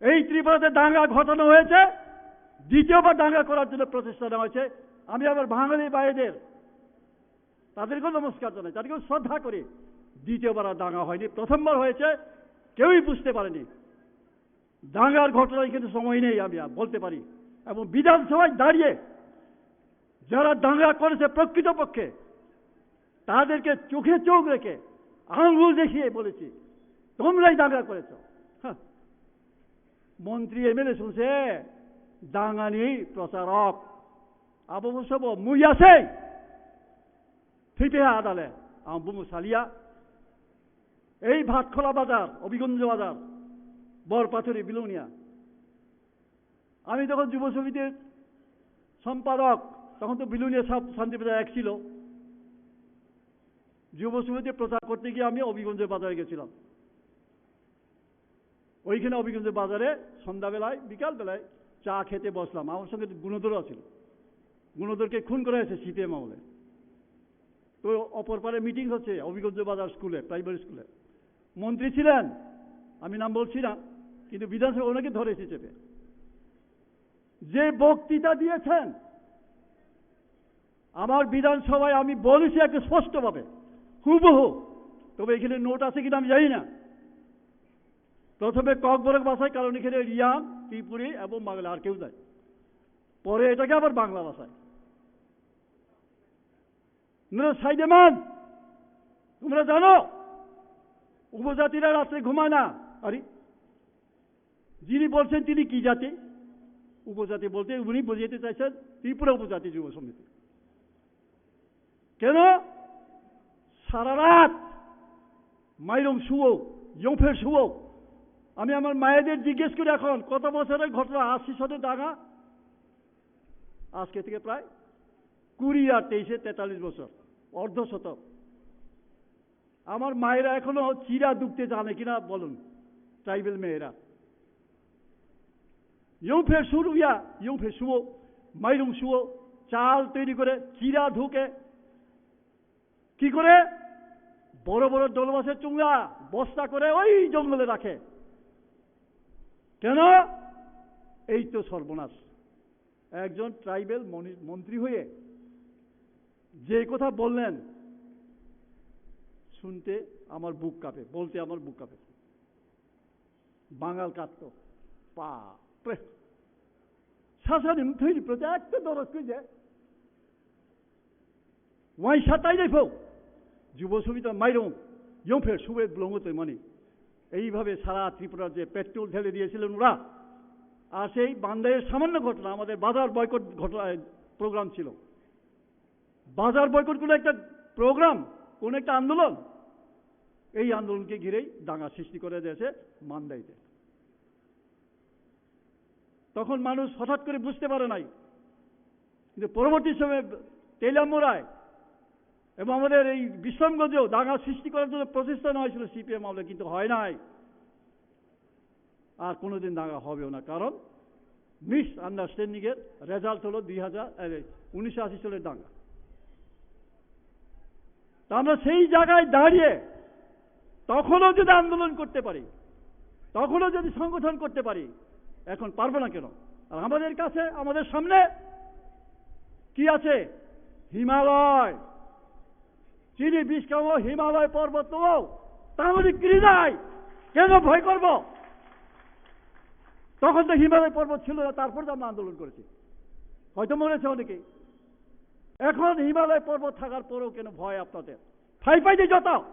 এই ত্রিপুরাতে দাঙ্গা ঘটানো হয়েছে, দ্বিতীয়বার দাঙ্গা করার জন্য প্রচেষ্টা নেওয়া হয়েছে। আমি আমার বাঙালি ভাইদের, তাদেরকেও নমস্কার জানাই, তাদেরকেও শ্রদ্ধা করি। দ্বিতীয়বার আর দাঙ্গা হয়নি, প্রথমবার হয়েছে, কেউই বুঝতে পারেনি। দাঙ্গার ঘটনা এখানে সময় নেই, আমি আর বলতে পারি। এবং বিধানসভায় দাঁড়িয়ে যারা দাঙ্গা করেছে প্রকৃতপক্ষে, তাদেরকে চোখে চোখ রেখে আঙুল দেখিয়ে বলেছি, "তোমরাই দাঙ্গা করেছো।" হ্যাঁ। মন্ত্রী এমএলএ শুনছে, "দাঙ্গানি প্রচারক।" Abo bo sabo mui asei. Thwipeha adale, ang bumu salia. Ei Bhatkhola bazar, Obigonjo bazar, Borpathori, Bilonia. আমি তখন যুব সমিতির সম্পাদক, তখন তো বিলুনিয়া সাব শান্তি বাজার এক ছিল। যুব সমিতি প্রচার করতে গিয়ে আমি অবিগঞ্জের বাজারে গেছিলাম। ওইখানে অবিগঞ্জের বাজারে সন্ধ্যাবেলায়, বিকালবেলায় চা খেতে বসলাম। আমার সঙ্গে গুণধরও আছিল। গুণধরকে খুন করা হয়েছে সিপিএম আমলে। তো অপর পারে মিটিং হচ্ছে অবিগঞ্জ বাজার স্কুলে, প্রাইমারি স্কুলে। মন্ত্রী ছিলেন, আমি নাম বলছি না, কিন্তু বিধানসভা ওনাকে ধরেছে চেপে। যে বক্তৃতা দিয়েছেন, আমার বিধানসভায় আমি বলেছি একে স্পষ্টভাবে, হুবহু। তবে এখানে নোট আছে কিনা আমি জানি না। প্রথমে ককবরক ভাষায়, কারণ এখানে রিয়াং, ত্রিপুরী এবং বাংলা আর কেউ নাই। পরে এটাকে আবার বাংলা ভাষায়। তোমরা সাইডে মান, তোমরা জানো উপজাতিরা রাত্রে ঘুমায় না। আরে, যিনি বলছেন তিনি কি জাতি? উপজাতি বলতে উনি বুঝাতে চাইছেন ত্রিপুরা উপজাতি যুব সমিতি। কেন? সারা রাত মাইরং শুও, ইয়ংফের শুও। আমি আমার মায়েদের জিজ্ঞেস করি এখন কত বছরের ঘটনা, আশি সনে দাঙ্গা, আজকে থেকে প্রায় কুড়ি আর তেইশে তেতাল্লিশ বছর, অর্ধ শতক। আমার মায়েরা এখনো চিরা ধুকতে জানে কিনা বলুন, ট্রাইবেল মেয়েরা। ইয়ংফের শুরু ইয়া, ইয়ংফের শুও, মাইরং শুও, চাল তৈরি করে, চিরা ধুকে, কি করে? বড় বড় দোল মাছের চুংড়া বস্তা করে ওই জঙ্গলে রাখে। কেন? এই তো সর্বনাশ। একজন ট্রাইবেল মনি-, মন্ত্রী হয়ে যে কথা বললেন, শুনতে আমার বুক কাঁপে, বলতে আমার বুক কাঁপে। বাঙাল কাঁদত। বাপরে! Sasani mthwini proti ekta doros koi je. Waisa tainai pho. Jubo Subita Mairung, yongpher sube blongo toi mani. এইভাবে সারা ত্রিপুরা যে পেট্রোল ঢেলে দিয়েছিলেন ওরা। আর সেই বান্দাইয়ের সামান্য ঘটনা, আমাদের বাজার বয়কট ঘটনা, প্রোগ্রাম ছিল। বাজার বয়কট কোনো একটা প্রোগ্রাম, কোন একটা আন্দোলন, এই আন্দোলনকে ঘিরেই দাঙ্গা সৃষ্টি করে দিয়েছে মান্দাইতে। তখন মানুষ হঠাৎ করে বুঝতে পারে নাই, কিন্তু পরবর্তী সময়ে তেলিয়ামুড়ায় এবং আমাদের এই বিশ্রামগঞ্জেও দাঙ্গা সৃষ্টি করার জন্য প্রচেষ্টা নেওয়া হয়েছিল সিপিএম আমলে, কিন্তু হয় নাই। আর কোনোদিন দাঙ্গা হবেও না, কারণ মিস আন্ডারস্ট্যান্ডিং এর রেজাল্ট হলো দুই হাজার, আরে, উনিশশো আশি সালের দাঙ্গা। তা আমরা সেই জায়গায় দাঁড়িয়ে তখনও যদি আন্দোলন করতে পারি, তখনও যদি সংগঠন করতে পারি, এখন পারবো না কেন? আর আমাদের কাছে, আমাদের সামনে কি আছে? হিমালয়। চিনি বিষ খাবো, হিমালয় পর্বত নেবো, তাহলে কিনে যায়, কেন ভয় করব? তখন তো হিমালয় পর্বত ছিল না, তারপর তো আমরা আন্দোলন করেছি, হয়তো মরেছে অনেকে। এখন হিমালয় পর্বত থাকার পরেও কেন ভয় আপনাদের? ফাই ফাই দিয়ে যত।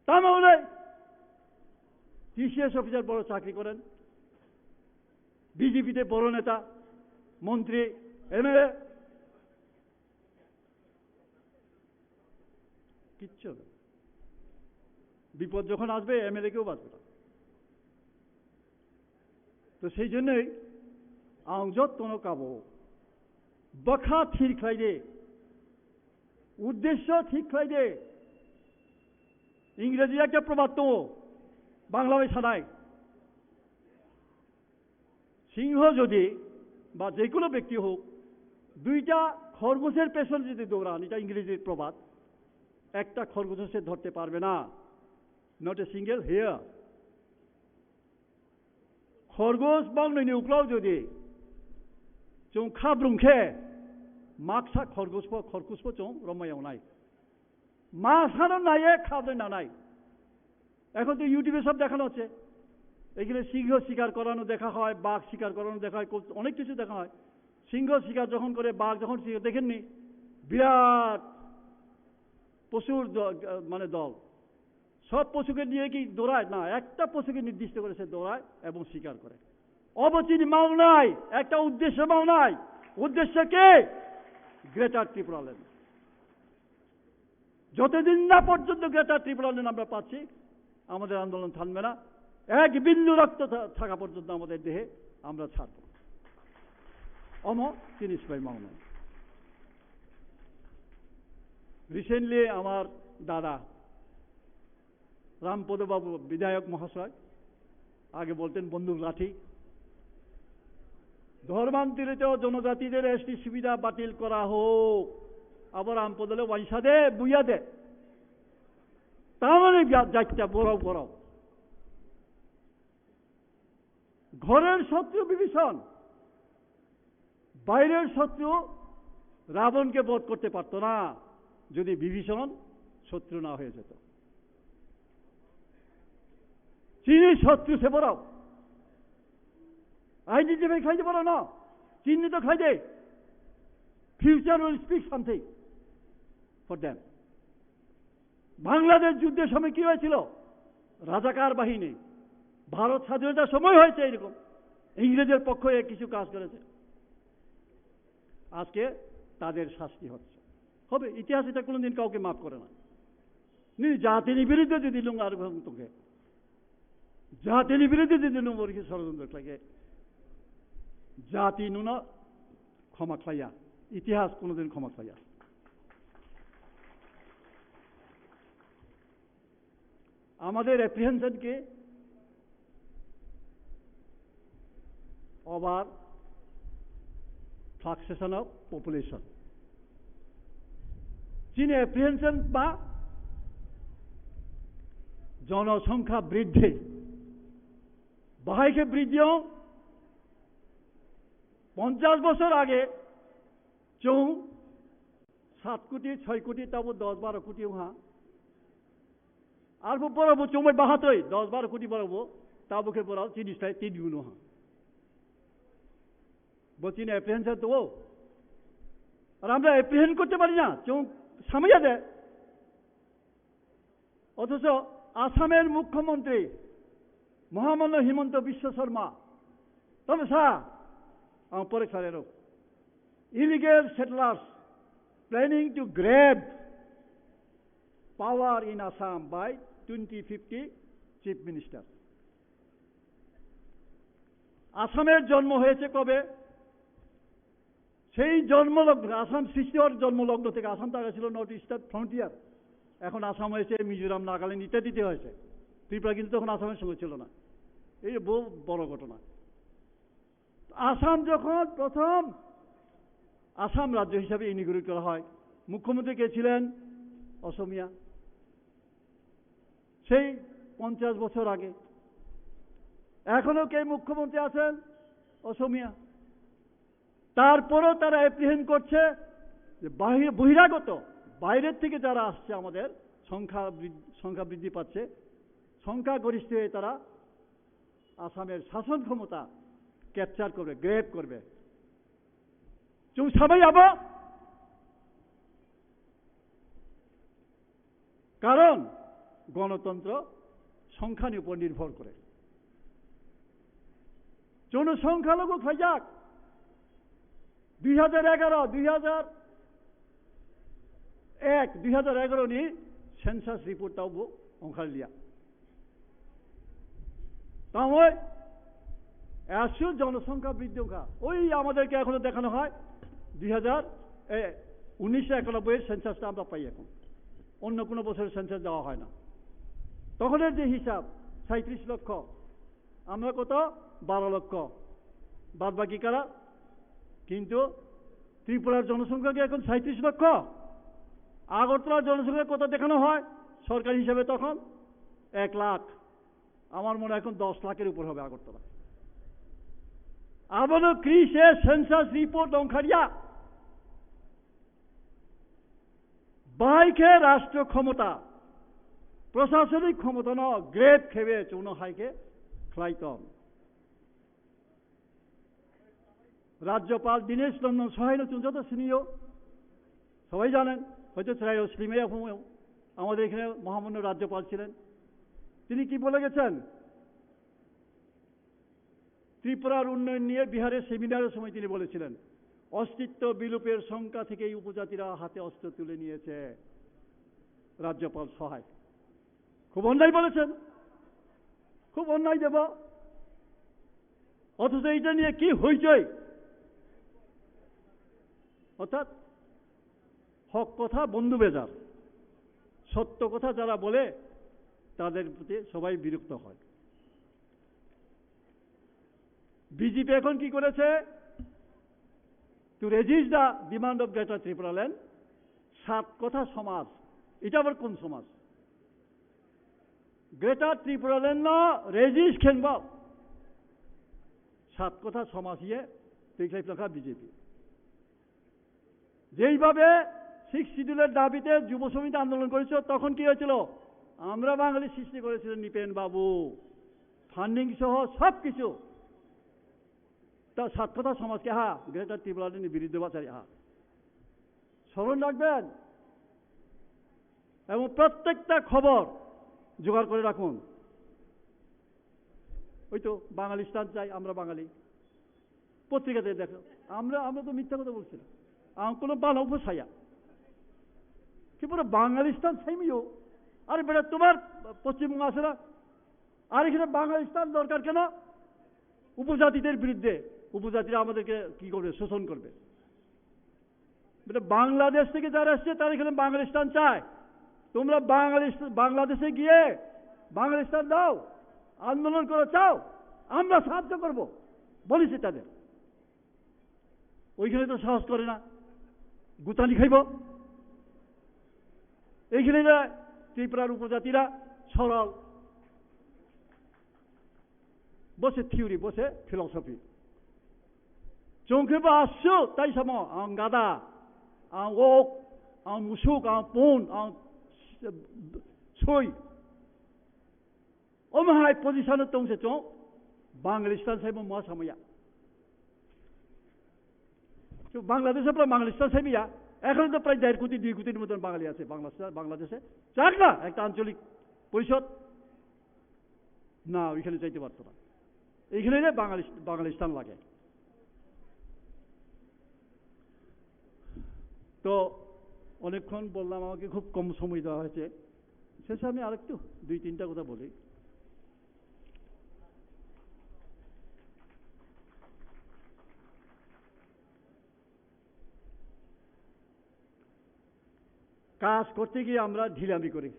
তাহলে টিসিএস অফিসার বড় চাকরি করেন, বিজেপিতে বড় নেতা, মন্ত্রী, এমএলএ, কিচ্ছু হবে না। বিপদ যখন আসবে, এমএলএ কেউ বাঁচবে না। তো সেই জন্যই ang jotono kabo, bwkha thir khlai de, uddesyo thik khlai de. ইংরেজি একটা প্রবাদ তো, বাংলা ভাবে সানাই, সিংহ যদি বা যে কোনো ব্যক্তি হোক, দুইটা খরগোশের পেছনে যদি দৌড়ান, এটা ইংরেজির প্রবাদ, একটা খরগোশও সে ধরতে পারবে না। Not a single hair. Khorgos bang nini uklao jodi chwng kha brung khe, maksa khorgos pho, khorgos pho chwng romai wngnai. Masano naiye kha brung nanai. এখন তো ইউটিউবে সব দেখানো হচ্ছে। এখানে সিংহ শিকার করানো দেখা হয়, বাঘ শিকার করানো দেখা হয়, কত-, অনেক কিছু দেখা হয়। সিংহ শিকার যখন করে, বাঘ যখন শিকার, দেখেননি? বিরাট পশুর দ-, মানে দল। সব পশুকে নিয়ে কি দৌড়ায়? না, একটা পশুকে নির্দিষ্ট করে সে দৌড়ায় এবং শিকার করে। অবচেতন মাও নাই, একটা উদ্দেশ্য মাও নাই। উদ্দেশ্য কে? গ্রেটার ত্রিপুরাল্যান্ড। যতদিন না পর্যন্ত গ্রেটার ত্রিপুরাল্যান্ড আমরা পাচ্ছি, আমাদের আন্দোলন থামবে না। এক বিন্দু রক্ত থা-, থাকা পর্যন্ত আমাদের দেহে আমরা ছাড়ব না। অমো জিনিস ভাই মাও নাই। রিসেন্টলি আমার দাদা রামপদ বাবু বিধায়ক মহাশয়, আগে বলতেন বন্দুক লাঠি, ধর্মান্তরিত জনজাতিদের এসটি সুবিধা বাতিল করা হোক। আবার রামপদলে ওয়াইসাদে বুইয়াদে, তাহলে যা-, যাইতে বড় বড়। ঘরের শত্রু বিভীষণ, বাইরের শত্রু রাবণকে বধ করতে পারতো না, যদি বিভীষণ শত্রু না হয়ে যেত। চিনি শত্রু সে বড়, আইডেন্টিফাই খাইতে পারো না, চিহ্নিত খাইতে। Future will speak something for them. Bangladesh যুদ্ধের সময় কি হয়েছিল? রাজাকার বাহিনী, ভারত স্বাধীনতার সময় হয়েছে এরকম, ইংরেজের পক্ষে কিছু কাজ করেছে। আজকে তাদের শাস্তি হচ্ছে, হবে। ইতিহাস এটা কোনোদিন কাউকে মাফ করে না। নি জাতির বিরুদ্ধে যদি লুঙ্গার তোকে, জাতির বিরুদ্ধে যদি লুঙ্গর কি ষড়যন্ত্র থাকে, জাতি নুনা ক্ষমা খাইয়া, ইতিহাস কোনোদিন ক্ষমা খাইয়া। আমাদের অ্যাপ্রিহেনশন কি? Over fluctuation of population. চীন অ্যাপ্রিহেনশন বা জনসংখ্যা বৃদ্ধি, বাহাইকে বৃদ্ধি হং পঞ্চাশ বছর আগে চৌ সাত কোটি, ছয় কোটি, তাবো দশ বারো কোটি হা। আর বড় বড় চৌমাই বাহাতই দশ বারো কোটি বড় বড়, তাবো খে বড় তিরিশ তাই তিন গুণ হা। বচিন অ্যাপ্রিহেনশন তো ও। আর আমরা অ্যাপ্রিহেন্ড করতে পারি না, চৌ সামনে দে। অথচ আসামের মুখ্যমন্ত্রী মহামান্য হিমন্ত বিশ্ব শর্মা, তবে স্যার, আমার পরে স্যারেরও illegal settlers planning to grab power in Assam by twenty fifty Chief Minister. আসামের জন্ম হয়েছে কবে? সেই জন্মলগ্ন, আসাম সৃষ্টি হওয়ার জন্মলগ্ন থেকে। আসাম তো আগে ছিল নর্থ ইস্টার্ন ফ্রন্টিয়ার, এখন আসাম হয়েছে, মিজোরাম, নাগাল্যান্ড ইত্যাদিতে হয়েছে। ত্রিপুরা কিন্তু তখন আসামের সঙ্গে ছিল না। এই যে বহু বড় ঘটনা। আসাম যখন প্রথম আসাম রাজ্য হিসাবে ইনিগুরেট করা হয়, মুখ্যমন্ত্রী কে ছিলেন? অসমীয়া। সেই পঞ্চাশ বছর আগে। এখনো কে মুখ্যমন্ত্রী আছেন? অসমীয়া। তারপরেও তারা অ্যাপ্রিহেন্ড করছে যে বাহির, বহিরাগত, বাইরের থেকে যারা আসছে আমাদের সংখ্যা বৃদ্ধ-, সংখ্যা বৃদ্ধি পাচ্ছে, সংখ্যাগরিষ্ঠ হয়ে তারা আসামের শাসন ক্ষমতা ক্যাপচার করবে, গ্র্যাব করবে। চুপ সাবাই আবো। কারণ গণতন্ত্র সংখ্যার উপর নির্ভর করে। জনসংখ্যালঘু খাইজাক দুই হাজার এগারো, দুই হাজার এক, দুই হাজার এগারো ni সেন্সাস রিপোর্ট তাও ব-, অংখালিয়া। তাহলে এসব জনসংখ্যা বৃদ্ধি অংখা, ওই আমাদেরকে এখনো দেখানো হয় দুই হাজার, এ, উনিশশো একানব্বই এর সেন্সাসটা আমরা পাই এখন, অন্য কোনো বছরের সেন্সাস দেওয়া হয় না। তখনের যে হিসাব, সাঁইত্রিশ লক্ষ, আমরা কত? বারো লক্ষ। বাদ বাকি কারা? কিন্তু ত্রিপুরার জনসংখ্যা কি এখন সাঁইত্রিশ লক্ষ? আগরতলার জনসংখ্যা কত দেখানো হয় সরকারি হিসাবে তখন? এক লাখ। আমার মনে হয় এখন দশ লাখের উপর হবে আগরতলা। আবারও ক্রিসে সেন্সাস রিপোর্ট অংখারিয়া। বাহাইকে রাষ্ট্র ক্ষমতা, প্রশাসনিক ক্ষমতা ন গ্রেপ খেবে চৌনো হাইকে ফ্লাইটন। রাজ্যপাল দীনেশ নন্দন সহায় নতুন যত সিনিয়র, সবাই জানেন, হয়তো চিরায়ু স্লিমেয়া আমাদের এখানে মহামান্য রাজ্যপাল ছিলেন। তিনি কি বলে গেছেন? ত্রিপুরার উন্নয়ন নিয়ে বিহারের সেমিনারের সময় তিনি বলেছিলেন, অস্তিত্ব বিলোপের শঙ্কা থেকেই উপজাতিরা হাতে অস্ত্র তুলে নিয়েছে। রাজ্যপাল সহায় খুব অন্যায় বলেছেন, খুব অন্যায় দেব। অথচ এইটা নিয়ে কি হইচই, অর্থাৎ হক কথা বন্ধু বেজার, সত্য কথা যারা বলে তাদের প্রতি সবাই বিরক্ত হয়। বিজেপি এখন কি করেছে? To resist the demand of Greater Tripura Land, সাত কথা সমাজ। এটা আবার কোন সমাজ? গ্রেটার ত্রিপুরা ল্যান্ড নো রেজিস্ট খেনবাও সাত কথা সমাজ ইয়ে দেখলাই প্লাখা বিজেপি। যেইভাবে সিক্স শিডিউলের দাবিতে যুব সমিতি আন্দোলন করেছিল, তখন কি হয়েছিল? আমরা বাঙালি সৃষ্টি করেছিলেন নৃপেন বাবু, ফান্ডিং সহ সব কিছু। তা সাত কথা সমাজকে হা গ্রেটার ত্রিপুরা ল্যান্ডের বিরুদ্ধে বাচারি হা। স্মরণ রাখবেন এবং প্রত্যেকটা খবর জোগাড় করে রাখুন। ওই তো বাঙালিস্তান চাই, আমরা বাঙালি। পত্রিকাতে দেখো, আমরা, আমরা তো মিথ্যা কথা বলছি না। আম কোনো বানাও ফসাইয়া। কি পুরো বাঙালিস্তান চাইমিও। আরে বেটা, তোমার পশ্চিমবঙ্গ আছে না? আর এখানে বাঙালিস্তান দরকার কেন? উপজাতিদের বিরুদ্ধে, উপজাতিরা আমাদেরকে কি করবে? শোষণ করবে। বেটা, বাংলাদেশ থেকে যারা এসছে, তারা এখানে বাঙালিস্তান চায়। তোমরা বাঙালি, বাংলাদেশে গিয়ে বাঙালিস্তান দাও, আন্দোলন করো, চাও, আমরা সাহায্য করব, বলেছি তাদের। ওইখানে তো সাহস করে না, গুতানি খাইব। এইখানে যে ত্রিপুরার উপজাতিরা সরল, বসে থিওরি, বসে philosophy. Chongkhe ba asyo tai samo, ang gada, ang ok, ang musuk, ang pun, ang soi. Omo hai position o tongse chong, Bangladestan sai mo mua samaya. তো বাংলাদেশে প্রায় বাঙালিস্তান সাইবিয়া, এখন তো প্রায় দেড় কোটি, দুই কোটির মতন বাঙালি আছে বাংলাদেশে, বাংলাদেশে। চাক না একটা আঞ্চলিক পরিষদ? না, ওইখানে চাইতে পারতো না। এইখানে যে বাঙালি, বাঙালিস্তান লাগে। তো অনেকক্ষণ বললাম, আমাকে খুব কম সময় দেওয়া হয়েছে। শেষে আমি আরেকটু দুই তিনটা কথা বলি। কাজ করতে গিয়ে আমরা ঢিলামি করি।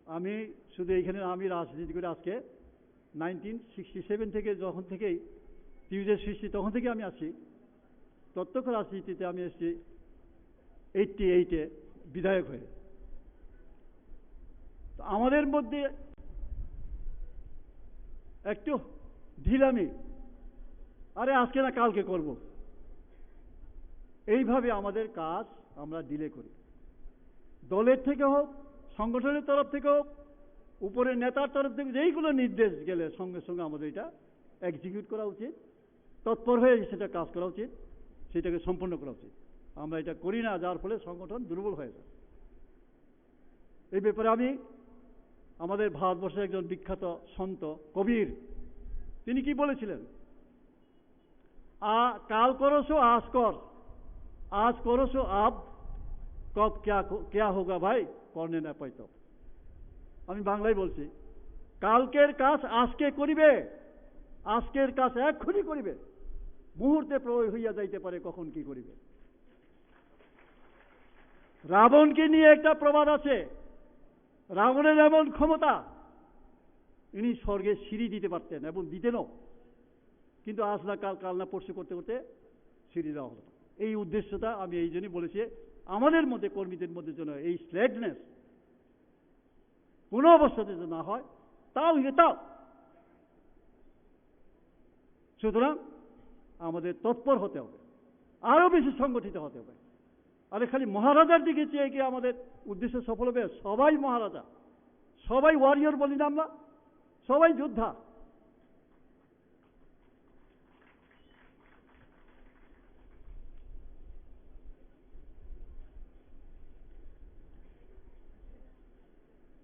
আমি শুধু এইখানে, আমি রাজনীতি করে আজকে নাইনটিন সিক্সটি সেভেন থেকে, যখন থেকেই টিউজে সৃষ্টি, তখন থেকে আমি আছি। প্রত্যক্ষ রাজনীতিতে আমি এসেছি এইটটি এইটে বিধায়ক হয়ে। তো আমাদের মধ্যে একটু ঢিলামি, আরে আজকে না কালকে করব, এইভাবে আমাদের কাজ আমরা ডিলে করি। দলের থেকে হোক, সংগঠনের তরফ থেকে হোক, উপরের নেতার তরফ থেকে যেই কোনো নির্দেশ গেলে সঙ্গে সঙ্গে আমাদের এটা এক্সিকিউট করা উচিত, তৎপর হয়ে সেটা কাজ করা উচিত, সেটাকে সম্পন্ন করা উচিত। আমরা এটা করি না, যার ফলে সংগঠন দুর্বল হয়ে যায়। এই ব্যাপারে আমি আমাদের ভারতবর্ষের একজন বিখ্যাত সন্ত কবির, তিনি কি বলেছিলেন? আ, কাল করো সো আজ কর, আজ করো সো আব, কব ক্যা, ক্যা হোগা ভাই, করনে না পাইতো। আমি বাংলায় বলছি, কালকের কাজ আজকে করিবে, আজকের কাজ এক্ষুনি করিবে, মুহূর্তে প্রলয় হইয়া যাইতে পারে, কখন কি করিবে। রাবণকে নিয়ে একটা প্রবাদ আছে, রাবণের এমন ক্ষমতা, ইনি স্বর্গে সিঁড়ি দিতে পারতেন এবং দিতেনও, কিন্তু আজ না কাল, কাল না পরশু করতে করতে সিঁড়ি দেওয়া হলো। এই উদ্দেশ্যটা আমি এই জন্যই বলেছি, আমাদের মধ্যে, কর্মীদের মধ্যে যেন এই স্ল্যাকনেস কোনো অবস্থাতে যেন না হয়, তাও ইয়ে তাও। সুতরাং আমাদের তৎপর হতে হবে, আরো বেশি সংগঠিত হতে হবে। আরে খালি মহারাজার দিকে চেয়ে কি আমাদের উদ্দেশ্য সফল হবে? সবাই মহারাজা, সবাই ওয়ারিয়র বলি না আমরা, সবাই যোদ্ধা।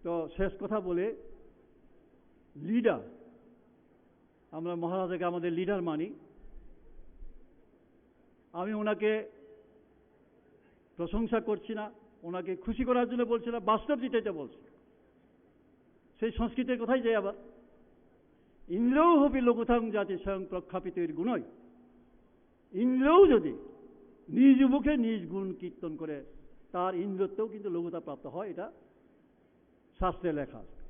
তো শেষ কথা বলে, লিডার, আমরা মহারাজাকে আমাদের লিডার মানি। আমি ওনাকে প্রশংসা করছি না, ওনাকে খুশি করার জন্য বলছি না, বাস্তব যেটা, এটা বলছি। সেই সংস্কৃতের কথাই যাই আবার, ইন্দ্রৌ হপি লঘুতাং জাতি স্বয়ং প্রখ্যাপিতৈর গুণৈ। ইন্দ্রও যদি নিজ মুখে নিজ গুণ কীর্তন করে, তার ইন্দ্রত্বও কিন্তু লঘুতা প্রাপ্ত হয়, এটা শাস্ত্রে লেখা আছে।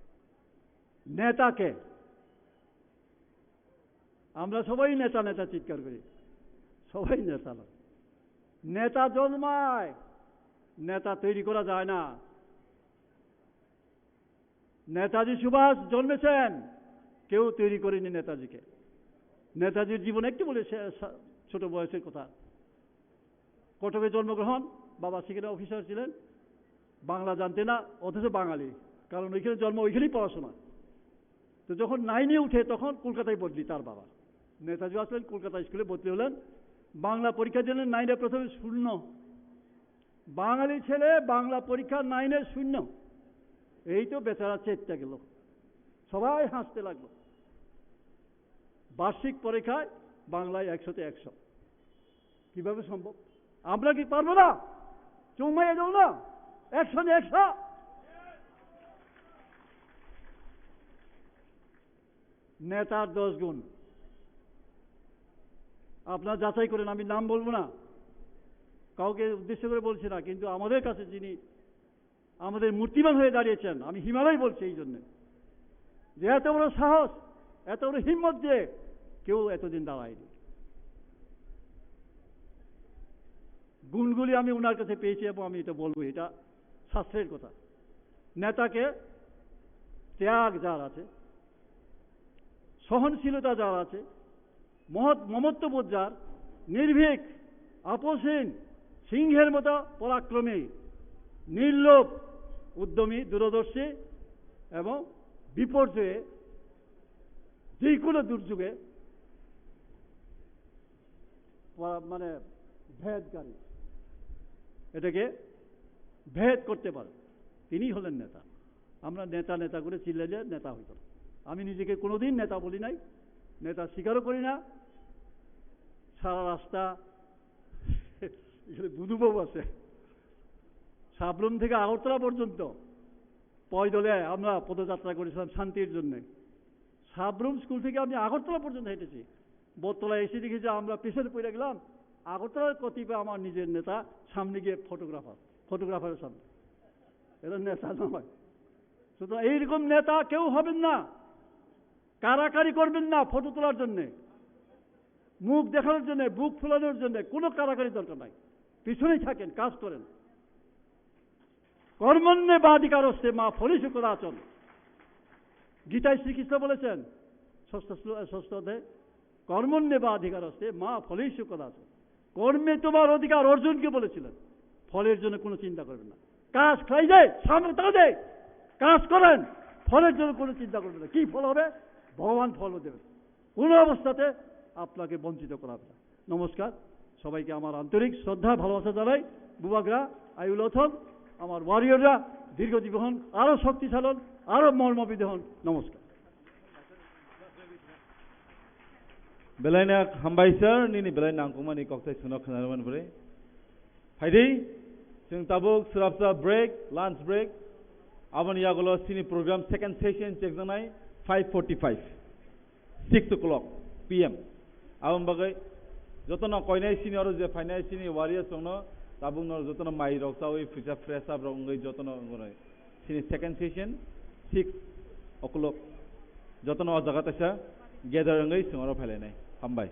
নেতাকে, আমরা সবাই নেতা নেতা চিৎকার করি, সবাই নেতা নয়। নেতা জন্মায়, নেতা তৈরি করা যায় না। নেতাজি সুভাষ জন্মেছেন, কেউ তৈরি করেনি নেতাজিকে। নেতাজির জীবন একটু বলে সে-, সা-, ছোট বয়সের কথা। কটকে জন্মগ্রহণ, বাবা সেখানে অফিসার ছিলেন, বাংলা জানতে না, অথচ বাঙালি, কারণ ওইখানে জন্ম, ওইখানেই পড়াশোনা। তো যখন নাইনে উঠে তখন কলকাতায় বদলি তার বাবা। নেতাজি আসলেন কলকাতা স্কুলে ভর্তি হলেন, বাংলা পরীক্ষা দিলেন, নাইনে প্রথমে শূন্য। বাঙালি ছেলে বাংলা পরীক্ষা নাইনে শূন্য। এই তো বেচারা চেতটা গেল, সবাই হাসতে লাগলো। বার্ষিক পরীক্ষায় বাংলায় একশোতে একশো। কিভাবে সম্ভব? আমরা কি পারবো না? চুম্মাই এলো না, একশো নে একশো। নেতার দশ গুণ আপনারা যাচাই করেন, আমি নাম বলবো না, কাউকে উদ্দেশ্য করে বলছি না, কিন্তু আমাদের কাছে যিনি আমাদের মূর্তিমান হয়ে দাঁড়িয়েছেন, আমি হিমালয় বলছি এই জন্য যে এত বড় সাহস, এত বড় হিম্মত যে কেউ এতদিন দাঁড়ায়নি। গুণগুলি আমি ওনার কাছে পেয়েছি এবং আমি এটা বলবো, এটা শাস্ত্রের কথা। নেতাকে ত্যাগ যার আছে, সহনশীলতা যার আছে, মহৎ মমত্ববোধ যার, নির্ভীক, আপোষহীন, সিংহের মতো পরাক্রমী, নির্লোভ, উদ্যমী, দূরদর্শী এবং বিপর্যয়ে, যে কোনো দুর্যোগে পরা-, মানে ভেদকারী, এটাকে ভেদ করতে পারে, তিনিই হলেন নেতা। আমরা নেতা নেতা করে চিল্লাইলে নেতা হইতো না। আমি নিজেকে কোনোদিন নেতা বলি নাই, নেতা স্বীকারও করি না। সারা রাস্তা এখানে বুধুবাবু আছে, সাবরুম থেকে আগরতলা পর্যন্ত পয়দলে আমরা পদযাত্রা করেছিলাম শান্তির জন্য। সাবরুম স্কুল থেকে আমি আগরতলা পর্যন্ত হেঁটেছি। বটতলায় এসে দেখি যে আমরা পিছনে পড়ে গেলাম। আগরতলার কতিপয় আমার নিজের নেতা সামনে গিয়ে ফটোগ্রাফার, ফটোগ্রাফারের সামনে। এরা নেতা নয়। সুতরাং এইরকম নেতা কেউ হবেন না, কারাকারি করবেন না ফটো তোলার জন্যে, মুখ দেখানোর জন্যে, বুক ফুলানোর জন্যে। কোনো কারাকারি দরকার নাই, পিছনেই থাকেন, কাজ করেন। কর্মণ্যেবাধিকারস্তে মা ফলেষু কদাচন। গীতায় শ্রীকৃষ্ণ বলেছেন, ষষ্ঠ শ্লো-, ষষ্ঠ অধ্যায়ে, "কর্মণ্যেবাধিকারস্তে মা ফলেষু কদাচন।" কর্মে তোমার অধিকার অর্জুনকে বলেছিলেন, ফলের জন্য কোনো চিন্তা করবেন না। কাজ খাই যায়, সামনে তাকাই যায়, কাজ করেন, ফলের জন্য কোনো চিন্তা করবেন না। কি ফল হবে? ভগবান ফল দেবেন। কোনো অবস্থাতে আপনাকে বঞ্চিত করা হবে না। নমস্কার, সবাইকে আমার আন্তরিক শ্রদ্ধা, ভালোবাসা জানাই। বুবাগ্রা, আয়ু লথম, আমার ওয়ারিয়ররা দীর্ঘজীবী হন, আরো শক্তিশালী হন, আরো মর্মবিধ হন। নমস্কার। Belai no hambai sir, nini belai nangkukmani kokthai chwngno khwnarwmani bagwi. Phaidi, chwng tabuk swrapsa break, lunch break. Aboni yagulo chini program second session chekjaknai five forty-five, six o'clock P M. Aboni bagwi jotono koinai chini oro je phainai chini warriors rokno tabukno jotono mai rok chawi phuisa fresh up rok wngwi jotono wngwi chini second session six o'clock. Jotono o jaga taisa gather wngwi chwng oro phailainai. Hambai.